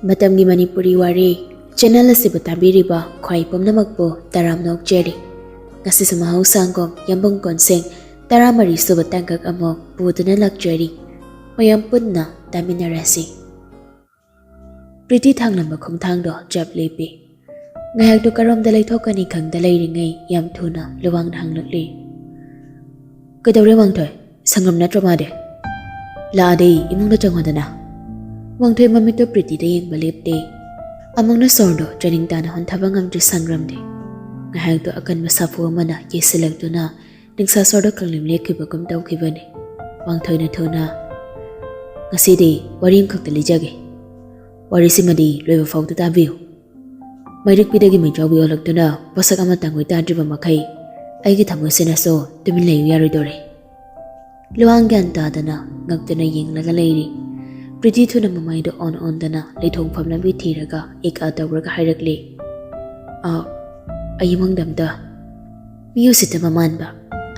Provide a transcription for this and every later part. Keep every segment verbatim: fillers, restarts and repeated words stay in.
ꯃꯇꯝꯒꯤ ꯃꯅꯤꯄꯨꯔꯤ ꯋꯥꯔꯤ ꯆꯦꯅꯦꯜ ꯑꯁꯤꯕꯨ ꯇꯥꯕꯤꯔꯤꯕ ꯈ꯭ꯋꯥꯏ ꯄꯨꯝꯅꯃꯛꯄꯨ ꯇꯔꯥꯝꯅ ꯑꯣꯛꯆꯔꯤ꯫ ꯉꯁꯤꯁꯨ ꯃꯍꯧꯁꯥꯒꯨꯝ ꯌꯥꯝꯕꯨꯡ ꯀꯣꯟꯁꯦꯡ ꯇꯔꯥꯃꯔꯤ ꯁꯨꯕ ꯇꯥꯡꯀꯛ ꯑꯃꯨꯛ ꯄꯨꯗꯨꯅ ꯂꯥꯛꯆꯔꯤ꯫ ꯃꯌꯥꯝ ꯄꯨꯟꯅ ꯇꯥꯃꯤꯟꯅꯔꯁꯤ꯫ ꯄ꯭ꯔꯤꯇꯤ ꯊꯥꯡꯂꯝꯕ ꯈꯣꯡꯊꯥꯡꯗꯣ ꯆꯞ ꯂꯦꯞꯄꯤ꯫ ꯉꯥꯏꯍꯥꯛꯇꯨ ꯀꯔꯣꯝꯗ ꯂꯩꯊꯣꯛꯀꯅꯤ ꯈꯪꯗ ꯂꯩꯔꯤꯉꯩ ꯌꯥꯝ ꯊꯨꯅ ꯂꯨꯋꯥꯡꯅ ꯍꯪꯂꯛꯂꯤ꯫ "ꯀꯩꯗꯧꯔꯦ ꯋꯥꯡꯊꯣꯏ? ꯁꯪꯒ꯭ꯔꯝ ꯅꯠꯇ꯭ꯔꯣ ꯃꯥꯗꯤ? ꯂꯥꯛꯑꯗꯤ ꯏꯃꯨꯡꯗ ꯆꯪꯉꯣꯗꯅ꯫" ꯋꯥꯡꯊꯣꯏ ꯃꯃꯤꯠꯇꯣ ꯄ꯭ꯔꯤꯇꯤꯗ ꯌꯦꯡꯕ ꯂꯦꯞꯇꯦ꯫ ꯑꯃꯨꯛꯅ ꯁꯣꯔꯗꯣ ꯆꯥꯅꯤꯡ ꯇꯥꯅ ꯍꯣꯟꯊꯕ ꯉꯝꯗ꯭ꯔꯤ ꯁꯪꯒ꯭ꯔꯝꯗꯤ꯫ ꯉꯥꯏꯍꯥꯛꯇꯨ ꯑꯀꯟꯕ ꯁꯥꯐꯨ ꯑꯃꯅ ꯌꯩꯁꯤꯜꯂꯛꯇꯨꯅ ꯅꯨꯡꯁꯥ ꯁꯣꯔꯗ ꯀꯪꯂꯦꯝ ꯂꯦꯞꯈꯤꯕꯒꯨꯝ ꯇꯧꯈꯤꯕꯅꯤ꯫ ꯋꯥꯡꯊꯣꯏꯅ ꯊꯨꯅ, "ꯉꯁꯤꯗꯤ ꯋꯥꯔꯤ ꯑꯃꯈꯛꯇ ꯂꯤꯖꯒꯦ꯫ ꯋꯥꯔꯤꯁꯤꯃꯗꯤ ꯂꯣꯏꯕ ꯐꯥꯎꯗ ꯇꯥꯕꯤꯌꯨ꯫ ꯃꯩꯔꯤꯛꯄꯤꯗꯒꯤ ꯃꯩꯖꯥꯎꯕꯤ ꯑꯣꯜꯂꯛꯇꯨꯅ ꯄꯣꯠꯁꯛ ꯑꯃꯇꯪ ꯑꯣꯏ ꯇꯥꯗ꯭ꯔꯤꯕ ꯃꯈꯩ ꯑꯩꯒꯤ ꯊꯃꯣꯏꯁꯤꯅꯁꯨ ꯇꯨꯃꯤꯟ ꯂꯩꯌꯨ ꯌꯥꯔꯣꯏꯗꯣꯔꯦ꯫" ꯂꯨꯋꯥꯡ ꯒ꯭ꯌꯥꯟ ꯇꯥꯗꯅ ꯉꯛꯇꯨꯅ ꯌꯦꯡꯂꯒ ꯂꯩꯔꯤ꯫ ꯄ꯭ꯔꯤꯇꯤ ꯊꯨꯅ ꯃꯃꯥꯏꯗꯨ ꯑꯣꯟ ꯑꯣꯟꯗꯅ ꯂꯩꯊꯣꯡꯐꯝ ꯂꯝꯕꯤ ꯊꯤꯔꯒ ꯏꯛ ꯑ ꯇꯧꯔꯒ ꯍꯥꯏꯔꯛꯂꯤ, "ꯑ, ꯑꯩ ꯏꯃꯨꯡꯗ ꯑꯝꯇ꯫" ꯃꯤ ꯎꯁꯤꯠꯇꯕ ꯃꯥꯟꯕ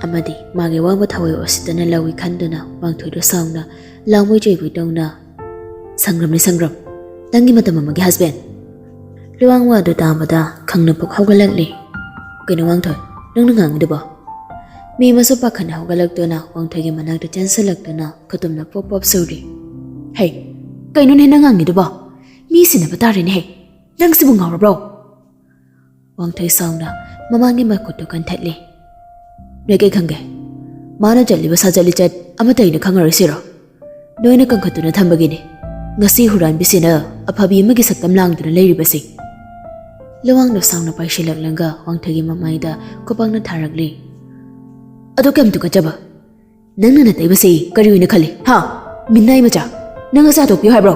ꯑꯃꯗꯤ ꯃꯥꯒꯤ ꯑꯋꯥꯕ ꯊꯋꯥꯏ ꯎꯁꯤꯠꯇꯅ ꯂꯧꯏ ꯈꯟꯗꯨꯅ ꯋꯥꯡꯊꯣꯏꯗꯨ ꯁꯥꯎꯅ ꯂꯥꯎꯃꯣꯏ ꯆꯩꯕꯣꯏ ꯇꯧꯅ, "ꯁꯪꯒ꯭ꯔꯝꯅꯤ ꯁꯪꯒ꯭ꯔꯝ, ꯅꯪꯒꯤ ꯃꯇꯝ ꯑꯃꯒꯤ ꯍꯁꯕꯦꯟ꯫" ꯂꯨꯋꯥꯡ ꯋꯥꯗꯨ ꯇꯥꯕꯗ ꯈꯪꯅ ꯄꯨꯛ ꯍꯧꯒꯠꯂꯛꯂꯤ꯫ "ꯀꯩꯅꯣ ꯋꯥꯡꯊꯣꯏ, ꯅꯪꯅ ꯉꯥꯡꯉꯤꯗꯨꯕꯣ?" ꯃꯤ ꯑꯃꯁꯨ ꯄꯥꯈꯠꯅ ꯍꯧꯒꯠꯂꯛꯇꯨꯅ ꯋꯥꯡꯊꯣꯏꯒꯤ ꯃꯅꯥꯛꯇ ꯆꯦꯟꯁꯤꯜꯂꯛꯇꯨꯅ ꯈꯨꯇꯨꯝꯅ ꯄꯣꯞ ꯄꯣꯞ ꯁꯨꯔꯤ꯫ "ꯍꯩ, ꯀꯩꯅꯣꯅꯦ ꯅꯪ ꯉꯥꯡꯉꯤꯗꯨꯕꯣ? ꯃꯤ ꯁꯤꯟꯅꯕ ꯇꯥꯔꯦꯅꯦꯍꯦ꯫ ꯅꯪꯁꯤꯕꯨ ꯉꯥꯎꯔꯕ꯭ꯔꯣ?" ꯋꯥꯡꯊꯣꯏ ꯁꯥꯎꯅ ꯃꯃꯥꯡꯒꯤ ꯃꯈꯨꯠꯇꯨ ꯀꯟꯊꯠꯂꯤ꯫ "ꯅꯣꯏ ꯀꯩ ꯈꯪꯒꯦ? ꯃꯥꯅ ꯆꯠꯂꯤꯕ ꯁꯥꯖꯠ ꯂꯤꯆꯠ ꯑꯃꯠꯇ ꯑꯩꯅ ꯈꯪꯉꯔꯣꯏ ꯁꯤꯔꯣ? ꯅꯣꯏꯅ ꯀꯟꯈꯠꯇꯨꯅ ꯊꯝꯕꯒꯤꯅꯤ ꯉꯁꯤ ꯍꯨꯔꯥꯟꯕꯤꯁꯤꯅ ꯑꯐꯕꯤ ꯑꯃꯒꯤ ꯁꯛꯇꯝ ꯂꯥꯡꯗꯨꯅ ꯂꯩꯔꯤꯕꯁꯤ꯫" ꯂꯨꯋꯥꯡꯗꯣ ꯁꯥꯎꯅ ꯄꯥꯏꯁꯤꯜꯂꯛꯂꯒ ꯋꯥꯡꯊꯣꯏꯒꯤ ꯃꯃꯥꯏꯗ ꯈꯨꯄꯥꯛꯅ ꯊꯥꯔꯛꯂꯤ꯫ "ꯑꯗꯣ ꯀꯌꯥꯝ ꯇꯨꯀꯠꯆꯕ! ꯅꯪꯅ ꯅꯇꯩꯕꯁꯤ ꯀꯔꯤ ꯑꯣꯏꯅ ꯈꯜꯂꯤ, ꯍꯥ? ꯃꯤꯅꯥꯏ ꯃꯆꯥ, ꯅꯪ ꯑꯁꯤ ꯍꯥꯠꯇꯣꯛꯄꯤꯌꯨ ꯍꯥꯏꯕ꯭ꯔꯣ?"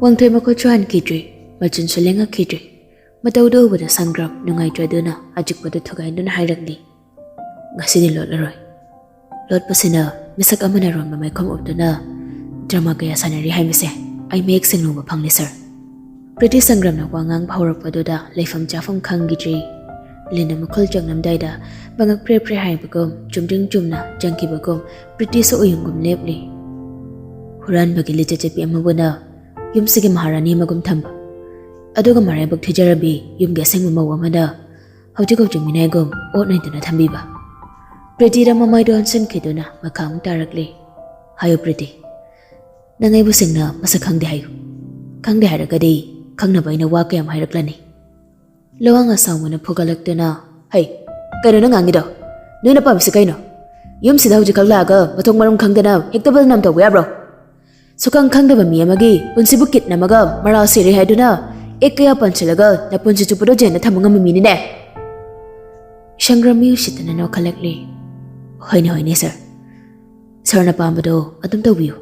ꯋꯥꯡꯊꯣꯏ ꯃꯈꯨꯠꯁꯨ ꯍꯟꯈꯤꯗ꯭ꯔꯤ, ꯃꯆꯤꯟꯁꯨ ꯂꯦꯡꯉꯛꯈꯤꯗ꯭ꯔꯤ꯫ ꯃꯇꯧꯗꯨ ꯎꯕꯗ ꯁꯪꯒ꯭ꯔꯝ ꯅꯨꯡꯉꯥꯏꯇ꯭ꯔꯗꯨꯅ ꯑꯆꯤꯛꯄꯗꯨ ꯊꯨꯒꯥꯏꯗꯨꯅ ꯍꯥꯏꯔꯛꯂꯤ, "ꯉꯁꯤꯗꯤ ꯂꯣꯠꯂꯔꯣꯏ꯫ ꯂꯣꯠꯄꯁꯤꯅ ꯃꯤꯁꯛ ꯑꯃꯅ ꯑꯔꯣꯟꯕ ꯃꯥꯏꯈꯨꯝ ꯎꯞꯇꯨꯅ ꯗ꯭ꯔꯃꯥ ꯀꯌꯥ ꯁꯥꯟꯅꯔꯤ ꯍꯥꯏꯕꯁꯦ ꯑꯩ ꯃꯌꯦꯛ ꯁꯦꯡꯅ ꯎꯕ ꯐꯪꯂꯦ, ꯁꯥꯔ꯫" ꯄ꯭ꯔꯤꯇꯤ ꯁꯪꯒ꯭ꯔꯝꯅ ꯋꯥ ꯉꯥꯡꯕ ꯍꯧꯔꯛꯄꯗꯨꯗ ꯂꯩꯐꯝ ꯆꯥꯐꯝ ꯈꯪꯈꯤꯗ꯭ꯔꯤ꯫ ꯂꯤꯟꯅ ꯃꯈꯨꯜ ꯆꯪꯂꯝꯗꯥꯏꯗ ꯃꯉꯛ ꯄ꯭ꯔꯦ ꯄ꯭ꯔꯦ ꯍꯥꯏꯕꯒꯨꯝ, ꯆꯨꯝꯗ꯭ꯔꯤꯡ ꯆꯨꯝꯅ ꯆꯪꯈꯤꯕꯒꯨꯝ ꯄ꯭ꯔꯤꯇꯤꯁꯨ ꯎꯌꯨꯡꯒꯨꯝ ꯂꯦꯞꯂꯤ꯫ ꯍꯨꯔꯥꯟꯕꯒꯤ ꯂꯤꯆꯠ ꯆꯠꯄꯤ ꯑꯃꯕꯨꯅ ꯌꯨꯝꯁꯤꯒꯤ ꯃꯍꯥꯔꯥꯅꯤ ꯑꯃꯒꯨꯝ ꯊꯝꯕ, ꯑꯗꯨꯒ ꯃꯔꯥꯏꯕꯛ ꯊꯤꯖꯔꯕꯤ ꯌꯨꯝꯒꯤ ꯑꯁꯦꯡꯕ ꯃꯧ ꯑꯃꯅ ꯍꯧꯖꯤꯛ ꯍꯧꯖꯤꯛ ꯃꯤꯅꯥꯏꯒꯨꯝ ꯑꯣꯠ ꯅꯩꯗꯨꯅ ꯊꯝꯕꯤꯕ꯫ ꯄ꯭ꯔꯤꯇꯤꯗ ꯃꯃꯥꯏꯗꯣ ꯑꯣꯟꯁꯤꯟꯈꯤꯗꯨꯅ ꯃꯈꯥ ꯑꯃꯨꯛ ꯇꯥꯔꯛꯂꯤ꯫ "ꯍꯥꯏꯌꯨ ꯄ꯭ꯔꯤꯇꯤ, ꯅꯪ ꯑꯩꯕꯨ ꯁꯦꯡꯅ ꯃꯁꯛ ꯈꯪꯗꯦ ꯍꯥꯏꯌꯨ꯫ ꯈꯪꯗꯦ ꯍꯥꯏꯔꯒꯗꯤ ꯈꯪꯅꯕ ꯑꯩꯅ ꯋꯥ ꯀꯌꯥꯝ ꯍꯥꯏꯔꯛꯂꯅꯤ?" ꯂꯨꯋꯥꯡ ꯑꯁꯥꯡꯕꯅ ꯐꯨꯒꯠꯂꯛꯇꯨꯅ, "ꯍꯩ, ꯀꯩꯅꯣ ꯅꯪ ꯉꯥꯡꯉꯤꯗꯣ? ꯅꯣꯏꯅ ꯄꯥꯝꯃꯤꯁꯦ ꯀꯩꯅꯣ? ꯌꯨꯝꯁꯤꯗ ꯍꯧꯖꯤꯛꯈꯛ ꯂꯥꯛꯑꯒ ꯃꯊꯣꯡ ꯃꯔꯝ ꯈꯪꯗꯅ ꯍꯦꯛꯇ ꯕꯗꯅꯥꯝ ꯇꯧꯕ ꯌꯥꯕ꯭ꯔꯣ? ꯁꯨꯈꯪ ꯈꯪꯗꯕ ꯃꯤ ꯑꯃꯒꯤ ꯄꯨꯟꯁꯤꯕꯨ ꯀꯤꯠꯅꯝꯃꯒ ꯃꯔꯥꯜ ꯁꯤꯔꯦ ꯍꯥꯏꯗꯨꯅ ꯑꯦꯛ ꯀꯌꯥ ꯄꯟꯁꯤꯜꯂꯒ ꯅꯄꯨꯟꯁꯤ ꯆꯨꯞꯄꯗꯣ ꯖꯦꯜꯗ ꯊꯝꯕ ꯉꯝꯕ ꯃꯤꯅꯤꯅꯦ?" ꯁꯪꯒ꯭ꯔꯥꯝ ꯃꯤ ꯎꯁꯤꯠꯇꯅ ꯅꯣꯛꯈꯠꯂꯛꯂꯤ꯫ "ꯍꯣꯏꯅꯦ, ꯍꯣꯏꯅꯦ ꯁꯥꯔ꯫ ꯁꯥꯔꯅ ꯄꯥꯝꯕꯗꯣ ꯑꯗꯨꯝ ꯇꯧꯕꯤꯌꯨ꯫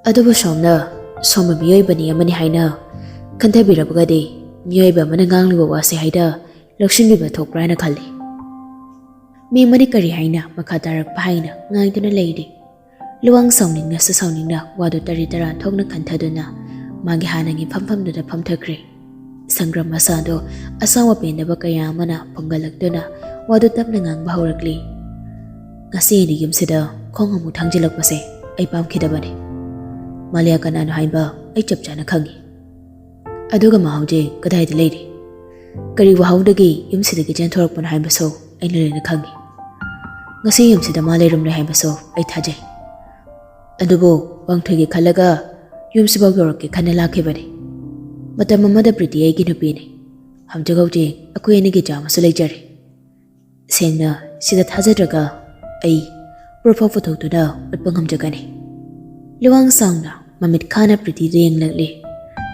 ꯑꯗꯨꯕꯨ ꯁꯣꯝꯅ ꯁꯣꯝꯕ ꯃꯤꯑꯣꯏꯕꯅꯤ ꯑꯃꯅꯤ ꯍꯥꯏꯅ ꯈꯟꯊꯕꯤꯔꯕꯒꯗꯤ ꯃꯤꯑꯣꯏꯕ ꯑꯃꯅ ꯉꯥꯡꯂꯤꯕ ꯋꯥꯁꯦ ꯍꯥꯏꯗ ꯂꯧꯁꯤꯟꯕꯤꯕ ꯊꯣꯛꯄ꯭ꯔꯥ ꯍꯥꯏꯅ ꯈꯜꯂꯤ꯫" ꯃꯤ ꯑꯃꯗꯤ ꯀꯔꯤ ꯍꯥꯏꯅ ꯃꯈꯥ ꯇꯥꯔꯛꯄ ꯍꯥꯏꯅ ꯉꯥꯏꯗꯨꯅ ꯂꯩꯔꯤ꯫ ꯂꯨꯋꯥꯡ ꯁꯥꯎꯅꯤꯡꯅꯁꯨ ꯁꯥꯎꯅꯤꯡꯅ ꯋꯥꯗꯨ ꯇꯔꯤ ꯇꯔꯥ ꯊꯣꯛꯅ ꯈꯟꯊꯗꯨꯅ ꯃꯥꯒꯤ ꯍꯥꯟꯅꯒꯤ ꯐꯝꯐꯝꯗꯨꯗ ꯐꯝꯊꯈ꯭ꯔꯦ꯫ ꯁꯪꯒ꯭ꯔꯥꯝ ꯃꯁꯥꯗꯣ ꯑꯁꯥꯎꯕ ꯄꯦꯟꯗꯕ ꯀꯌꯥ ꯑꯃꯅ ꯐꯨꯝꯒꯠꯂꯛꯇꯨꯅ ꯋꯥꯗꯨ ꯇꯞꯅ ꯉꯥꯡꯕ ꯍꯧꯔꯛꯂꯤ꯫ "ꯉꯁꯤ ꯑꯩꯅ ꯌꯨꯝꯁꯤꯗ ꯈꯣꯡ ꯑꯃꯨꯛ ꯊꯥꯡꯖꯤꯜꯂꯛꯄꯁꯦ ꯑꯩ ꯄꯥꯝꯈꯤꯗꯕꯅꯤ꯫ ꯃꯥꯂꯤꯌꯥ ꯀꯅꯥꯅꯣ ꯍꯥꯏꯕ ꯑꯩ ꯆꯞ ꯆꯥꯅ ꯈꯪꯏ꯫ ꯑꯗꯨꯒ ꯃꯥ ꯍꯧꯖꯤꯛ ꯀꯗꯥꯏꯗ ꯂꯩꯔꯤ? ꯀꯔꯤ ꯋꯥꯍꯧꯗꯒꯤ ꯌꯨꯝꯁꯤꯗꯒꯤ ꯆꯦꯟꯊꯣꯔꯛꯄꯅꯣ ꯍꯥꯏꯕꯁꯨ ꯑꯩꯅ ꯂꯣꯏꯅ ꯈꯪꯏ꯫ ꯉꯁꯤ ꯌꯨꯝꯁꯤꯗ ꯃꯥ ꯂꯩꯔꯝꯂꯣꯏ ꯍꯥꯏꯕꯁꯨ ꯑꯩ ꯊꯥꯖꯩ꯫ ꯑꯗꯨꯕꯨ ꯋꯥꯡꯊꯣꯏꯒꯤ ꯈꯜꯂꯒ ꯌꯨꯝꯁꯤꯐꯥꯎ ꯌꯧꯔꯛꯀꯦ ꯈꯟꯅ ꯂꯥꯛꯈꯤꯕꯅꯤ꯫ ꯃꯇꯝ ꯑꯃꯗ ꯄ꯭ꯔꯤꯇꯤ ꯑꯩꯒꯤ ꯅꯨꯄꯤꯅꯤ꯫ ꯍꯧꯖꯤꯛ ꯍꯧꯖꯤꯛ ꯑꯩꯈꯣꯏ ꯑꯅꯤꯒꯤ ꯏꯆꯥ ꯑꯃꯁꯨ ꯂꯩꯖꯔꯦ꯫ ꯁꯦꯡꯅ ꯁꯤꯗ ꯊꯥꯖꯗ꯭ꯔꯒ ꯑꯩ proof ꯐꯥꯎ ꯄꯨꯊꯣꯛꯇꯨꯅ ꯎꯠꯄ ꯉꯝꯖꯒꯅꯤ꯫" ꯂꯨꯋꯥꯡ ꯁꯥꯡꯅ ꯃꯃꯤꯠ ꯈꯥꯅ ꯄ꯭ꯔꯤꯇꯤꯗ ꯌꯦꯡꯂꯛꯂꯤ꯫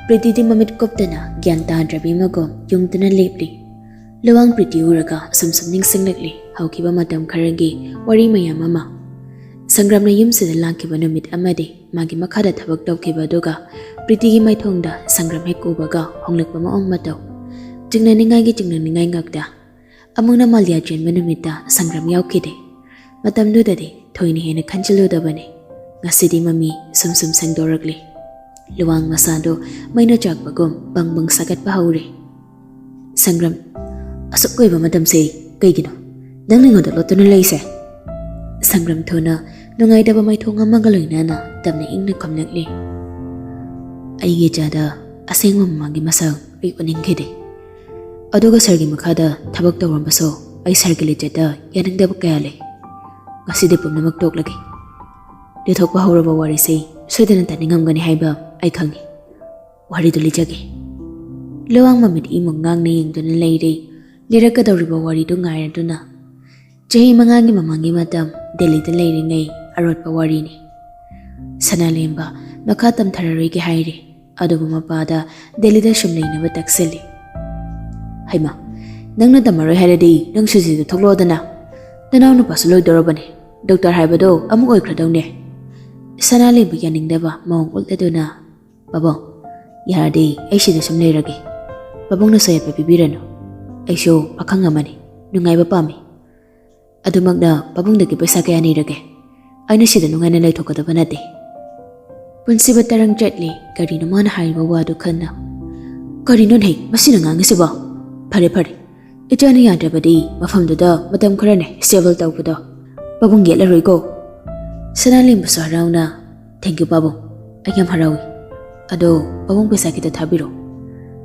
ꯄ꯭ꯔꯤꯇꯤꯗꯤ ꯃꯃꯤꯠ ꯀꯨꯞꯇꯅ ꯒ꯭ꯌꯥꯟ ꯇꯥꯗ꯭ꯔꯕꯤ ꯑꯃꯒꯨꯝ ꯌꯨꯡꯗꯨꯅ ꯂꯦꯞꯂꯤ꯫ ꯂꯨꯋꯥꯡ ꯄ꯭ꯔꯤꯇꯤ ꯎꯔꯒ ꯑꯁꯨꯝ ꯁꯨꯝ ꯅꯤꯡꯁꯤꯡꯂꯛꯂꯤ ꯍꯧꯈꯤꯕ ꯃꯇꯝ ꯈꯔꯒꯤ ꯋꯥꯔꯤ ꯃꯌꯥꯝ ꯑꯃ꯫ ꯁꯪꯒ꯭ꯔꯥꯝꯅ ꯌꯨꯝꯁꯤꯗ ꯂꯥꯛꯈꯤꯕ ꯅꯨꯃꯤꯠ ꯑꯃꯗꯤ ꯃꯥꯒꯤ ꯃꯈꯥꯗ ꯊꯕꯛ ꯇꯧꯈꯤꯕ ꯑꯗꯨꯒ ꯄ꯭ꯔꯤꯇꯤꯒꯤ ꯃꯥꯏꯊꯣꯡꯗ ꯁꯪꯒ꯭ꯔꯥꯝ ꯍꯦꯛ ꯎꯕꯒ ꯍꯣꯡꯂꯛꯄ ꯃꯑꯣꯡ ꯃꯇꯧ꯫ ꯆꯤꯡꯅꯅꯤꯡꯉꯥꯏꯒꯤ ꯆꯤꯡꯅꯅꯤꯡꯉꯥꯏ ꯉꯥꯛꯇ꯫ ꯑꯃꯨꯛꯅ ꯃꯥꯂꯤꯌꯥ ꯆꯦꯟꯕ ꯅꯨꯃꯤꯠꯇ ꯁꯪꯒ꯭ꯔꯥꯝ ꯌꯥꯎꯈꯤꯗꯦ꯫ ꯃꯇꯝꯗꯨꯗꯗꯤ ꯊꯣꯏꯅ ꯍꯦꯟꯅ ꯈꯟꯖꯤꯜꯂꯨꯗꯕꯅꯤ꯫ ꯉꯁꯤꯗꯤ ꯃꯃꯤ ꯁꯨꯝ ꯁꯨꯝ ꯁꯦꯡꯗꯣꯔꯛꯂꯤ꯫ ꯂꯨꯋꯥꯡ ꯃꯁꯥꯗꯨ ꯃꯩꯅ ꯆꯥꯛꯄꯒꯨꯝ ꯕꯪ ꯕꯪ ꯁꯥꯒꯠꯄ ꯍꯧꯔꯦ꯫ "ꯁꯪꯒ꯭ꯔꯥꯝ, ꯑꯁꯨꯛ ꯀꯨꯏꯕ ꯃꯇꯝꯁꯦ ꯀꯩꯒꯤꯅꯣ ꯅꯪꯅ ꯑꯩꯉꯣꯟꯗ ꯂꯣꯠꯇꯨꯅ ꯂꯩꯁꯦ?" ꯁꯪꯒ꯭ꯔꯥꯝ ꯊꯨꯅ ꯅꯨꯡꯉꯥꯏꯇꯕ ꯃꯥꯏꯊꯣꯡ ꯑꯃꯒ ꯂꯣꯏꯅꯅ ꯇꯞꯅ ꯏꯪꯅ ꯈꯨꯝꯂꯛꯂꯤ꯫ ꯑꯩꯒꯤ ꯏꯆꯥꯗ ꯑꯁꯦꯡꯕ ꯃꯃꯥꯒꯤ ꯃꯁꯛ ꯑꯩ ꯎꯠꯅꯤꯡꯈꯤꯗꯦ꯫ ꯑꯗꯨꯒ ꯁꯥꯔꯒꯤ ꯃꯈꯥꯗ ꯊꯕꯛ ꯇꯧꯔꯝꯕꯁꯨ ꯑꯩ ꯁꯥꯔꯒꯤ ꯂꯤꯆꯠꯇ ꯌꯥꯅꯤꯡꯗꯕ ꯀꯌꯥ ꯂꯩ꯫ ꯉꯁꯤꯗꯤ ꯄꯨꯝꯅꯃꯛ ꯇꯣꯛꯂꯒꯦ꯫ ꯂꯤꯊꯣꯛꯄ ꯍꯧꯔꯕ ꯋꯥꯔꯤꯁꯤ ꯁꯣꯏꯗꯅ ꯇꯥꯅꯤꯡꯉꯝꯒꯅꯤ ꯍꯥꯏꯕ ꯑꯩ ꯈꯪꯏ꯫ ꯋꯥꯔꯤꯗꯨ ꯂꯤꯖꯒꯦ꯫ ꯂꯨꯋꯥꯡ ꯃꯃꯤꯠ ꯏꯃꯨꯡ ꯉꯥꯡꯅ ꯌꯦꯡꯗꯨꯅ ꯂꯩꯔꯦ꯫ ꯂꯤꯔꯛꯀꯗꯧꯔꯤꯕ ꯋꯥꯔꯤꯗꯨ ꯉꯥꯏꯔꯗꯨꯅ꯫ ꯆꯍꯤ ꯃꯉꯥꯒꯤ ꯃꯃꯥꯡꯒꯤ ꯃꯇꯝ, ꯗꯦꯜꯂꯤꯗ ꯂꯩꯔꯤꯉꯩ ꯑꯔꯣꯠꯄ ꯋꯥꯔꯤꯅꯤ꯫ ꯁꯅꯥꯂꯦꯝꯕ ꯃꯈꯥ ꯇꯝꯊꯔꯔꯣꯏꯒꯦ ꯍꯥꯏꯔꯦ꯫ ꯑꯗꯨꯕꯨ ꯃꯄꯥꯗ ꯗꯦꯜꯂꯤꯗ ꯁꯨꯝ ꯂꯩꯅꯕ ꯇꯛꯁꯤꯜꯂꯤ꯫ "ꯍꯩꯃꯥ, ꯅꯪꯅ ꯇꯝꯃꯔꯣꯏ ꯍꯥꯏꯔꯗꯤ ꯅꯪ ꯁꯨꯖꯤꯗ ꯊꯣꯛꯂꯛꯑꯣꯗꯅ꯫ ꯅꯅꯥꯎ ꯅꯨꯄꯥꯁꯨ ꯂꯣꯏꯗꯧꯔꯕꯅꯤ꯫ ꯗꯣꯛꯇꯔ ꯍꯥꯏꯕꯗꯣ ꯑꯃꯨꯛ ꯑꯣꯏꯈ꯭ꯔꯗꯧꯅꯦ"꯫ ꯁꯅꯥꯂꯦꯝꯕ ꯌꯥꯅꯤꯡꯗꯕ ꯃꯑꯣꯡ ꯎꯠꯂꯗꯨꯅ, "ꯄꯥꯕꯨꯡ, ꯌꯥꯔꯗꯤ ꯑꯩ ꯁꯤꯗ ꯁꯨꯝ ꯂꯩꯔꯒꯦ꯫ ꯄꯥꯕꯨꯡꯅꯁꯨ ꯌꯥꯏꯐ ꯄꯤꯕꯤꯔꯅꯨ꯫ ꯑꯩꯁꯨ ꯄꯥꯈꯪ ꯑꯃꯅꯤ, ꯅꯨꯡꯉꯥꯏꯕ ꯄꯥꯝꯃꯤ꯫ ꯑꯗꯨꯃꯛꯅ ꯄꯥꯕꯨꯡꯗꯒꯤ ꯄꯩꯁꯥ ꯀꯌꯥ ꯅꯤꯔꯒꯦ? ꯑꯩꯅ ꯁꯤꯗ ꯅꯨꯡꯉꯥꯏꯅ ꯂꯩꯊꯣꯛꯀꯗꯕ ꯅꯠꯇꯦ"꯫ ꯄꯨꯟꯁꯤꯕ ꯇꯔꯪ ꯆꯠꯂꯤ꯫ ꯀꯔꯤꯅꯣ ꯃꯥꯅ ꯍꯥꯏꯔꯤꯕ ꯋꯥꯗꯨ ꯈꯟꯅ꯫ "ꯀꯔꯤꯅꯣꯅꯦ ꯃꯁꯤꯅ ꯉꯥꯡꯉꯤꯁꯤꯕꯣ? ꯐꯔꯦ, ꯐꯔꯦ꯫ ꯏꯆꯥꯅ ꯌꯥꯗ꯭ꯔꯕꯗꯤ ꯃꯐꯝꯗꯨꯗ ꯃꯇꯝ ꯈꯔꯅꯦ stable ꯇꯧꯕꯗꯣ꯫ ꯄꯥꯕꯨꯡ ꯌꯦꯠꯂꯔꯣꯏꯀꯣ"꯫ ꯁꯅꯥꯂꯦꯝꯕꯁꯨ ꯍꯔꯥꯎꯅ, "Thank you, ꯄꯥꯕꯨꯡ꯫ ꯑꯩ ꯌꯥꯝ ꯍꯔꯥꯎꯏ꯫ ꯑꯗꯣ ꯄꯥꯕꯨꯡ ꯄꯩꯁꯥ ꯈꯤꯇ ꯊꯥꯕꯤꯔꯣ꯫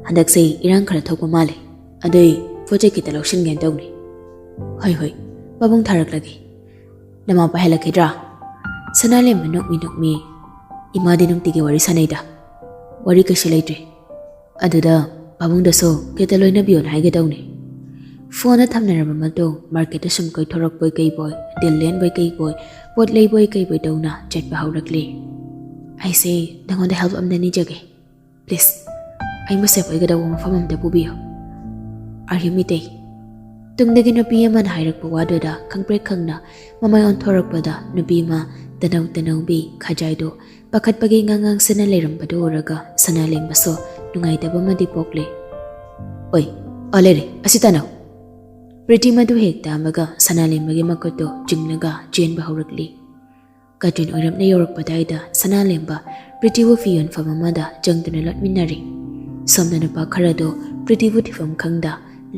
ꯍꯟꯗꯛꯁꯦ ꯏꯔꯥꯡ ꯈꯔ ꯊꯣꯛꯄ ꯃꯥꯜꯂꯦ꯫ ꯑꯗꯨꯏ ꯄꯣꯠ ꯆꯩ ꯈꯤꯇ ꯂꯧꯁꯤꯟꯒꯦꯅ ꯇꯧꯅꯤ"꯫ "ꯍꯣꯏ, ꯍꯣꯏ, ꯄꯥꯕꯨꯡ ꯊꯥꯔꯛꯂꯒꯦ꯫ ꯅꯃꯥ ꯄꯥꯏꯍꯜꯂꯛꯈꯤꯗ꯭ꯔꯥ?" ꯁꯅꯥꯂꯦꯝꯕ ꯅꯣꯛꯃꯤ ꯅꯣꯛꯃꯤ, "ꯏꯃꯥꯗꯤ ꯅꯨꯡꯇꯤꯒꯤ ꯋꯥꯔꯤ ꯁꯥꯟꯅꯩꯗ꯫ ꯋꯥꯔꯤ ꯀꯩꯁꯨ ꯂꯩꯇ꯭ꯔꯦ꯫ ꯑꯗꯨꯗ ꯄꯥꯕꯨꯡꯗꯁꯨ ꯈꯤꯇ ꯂꯣꯏꯅꯕꯤꯌꯣꯅ ꯍꯥꯏꯒꯦ ꯇꯧꯅꯤ"꯫ ꯐꯣꯟꯗ ꯊꯝꯅꯔꯕ ꯃꯇꯨꯡ ꯃꯥꯔꯀꯦꯠꯇ ꯁꯨꯝ ꯀꯣꯏꯊꯣꯔꯛꯄꯣꯏ ꯀꯩꯕꯣꯏ, ꯗꯤꯜ ꯂꯦꯟꯕꯣꯏ ꯀꯩꯕꯣꯏ, ꯄꯣꯠ ꯂꯩꯕꯣꯏ ꯀꯩꯕꯣꯏ ꯇꯧꯅ ꯆꯠꯄ ꯍꯧꯔꯛꯂꯤ꯫ "ꯑꯩꯁꯦ ꯅꯉꯣꯟꯗ help ꯑꯝꯇ ꯅꯤꯖꯒꯦ꯫ Please, ꯑꯩꯕꯨ safe ꯑꯣꯏꯒꯗꯧꯕ ꯃꯐꯝ ꯑꯝꯗ ꯄꯨꯕꯤꯌꯨ"꯫ ꯑꯥꯔꯌꯨ ꯃꯤꯇꯩ꯫ ꯇꯨꯡꯗꯒꯤ ꯅꯨꯄꯤ ꯑꯃꯅ ꯍꯥꯏꯔꯛꯄ ꯋꯥꯗꯨꯗ ꯈꯪꯄ꯭ꯔꯦꯛ ꯈꯪꯅ ꯃꯃꯥꯏ ꯑꯣꯟꯊꯣꯔꯛꯄꯗ ꯅꯨꯄꯤ ꯑꯃ ꯇꯅꯧ ꯇꯅꯧꯕꯤ ꯈꯖꯥꯏꯗꯨ ꯄꯥꯈꯠꯄꯒꯤ ꯉꯥꯡꯉꯥꯡꯁꯤꯅ ꯂꯩꯔꯝꯕꯗꯨ ꯎꯔꯒ ꯁꯅꯥꯂꯦꯝꯕꯁꯨ ꯅꯨꯡꯉꯥꯏꯇꯕ ꯑꯃꯗꯤ ꯄꯣꯛꯂꯦ꯫ "ꯑꯣꯏ, ꯑꯥ ꯂꯩꯔꯦ, ꯑꯁꯤ ꯇꯥꯅꯧ"꯫ ꯄ꯭ꯔꯤꯇꯤ ꯃꯗꯨ ꯍꯦꯛ ꯇꯥꯕꯒ ꯁꯅꯥꯂꯦꯝꯕꯒꯤ ꯃꯈꯨꯠꯇꯨ ꯆꯤꯡꯂꯒ ꯆꯦꯟꯕ ꯍꯧꯔꯛꯂꯤ꯫ ꯀꯥꯆꯤꯟ ꯑꯣꯏꯔꯞꯅ ꯌꯧꯔꯛꯄꯗꯥꯏꯗ ꯁꯅꯥꯂꯦꯝꯕ ꯄ꯭ꯔꯤꯇꯤꯕꯨ ꯐꯤ ꯌꯣꯟꯐꯝ ꯑꯃꯗ ꯆꯪꯗꯨꯅ ꯂꯣꯠꯃꯤꯟꯅꯔꯦ꯫ ꯁꯣꯝꯗ ꯅꯨꯄꯥ ꯈꯔꯗꯨ ꯄ꯭ꯔꯤꯇꯤꯕꯨ ꯊꯤꯐꯝ ꯈꯪꯗ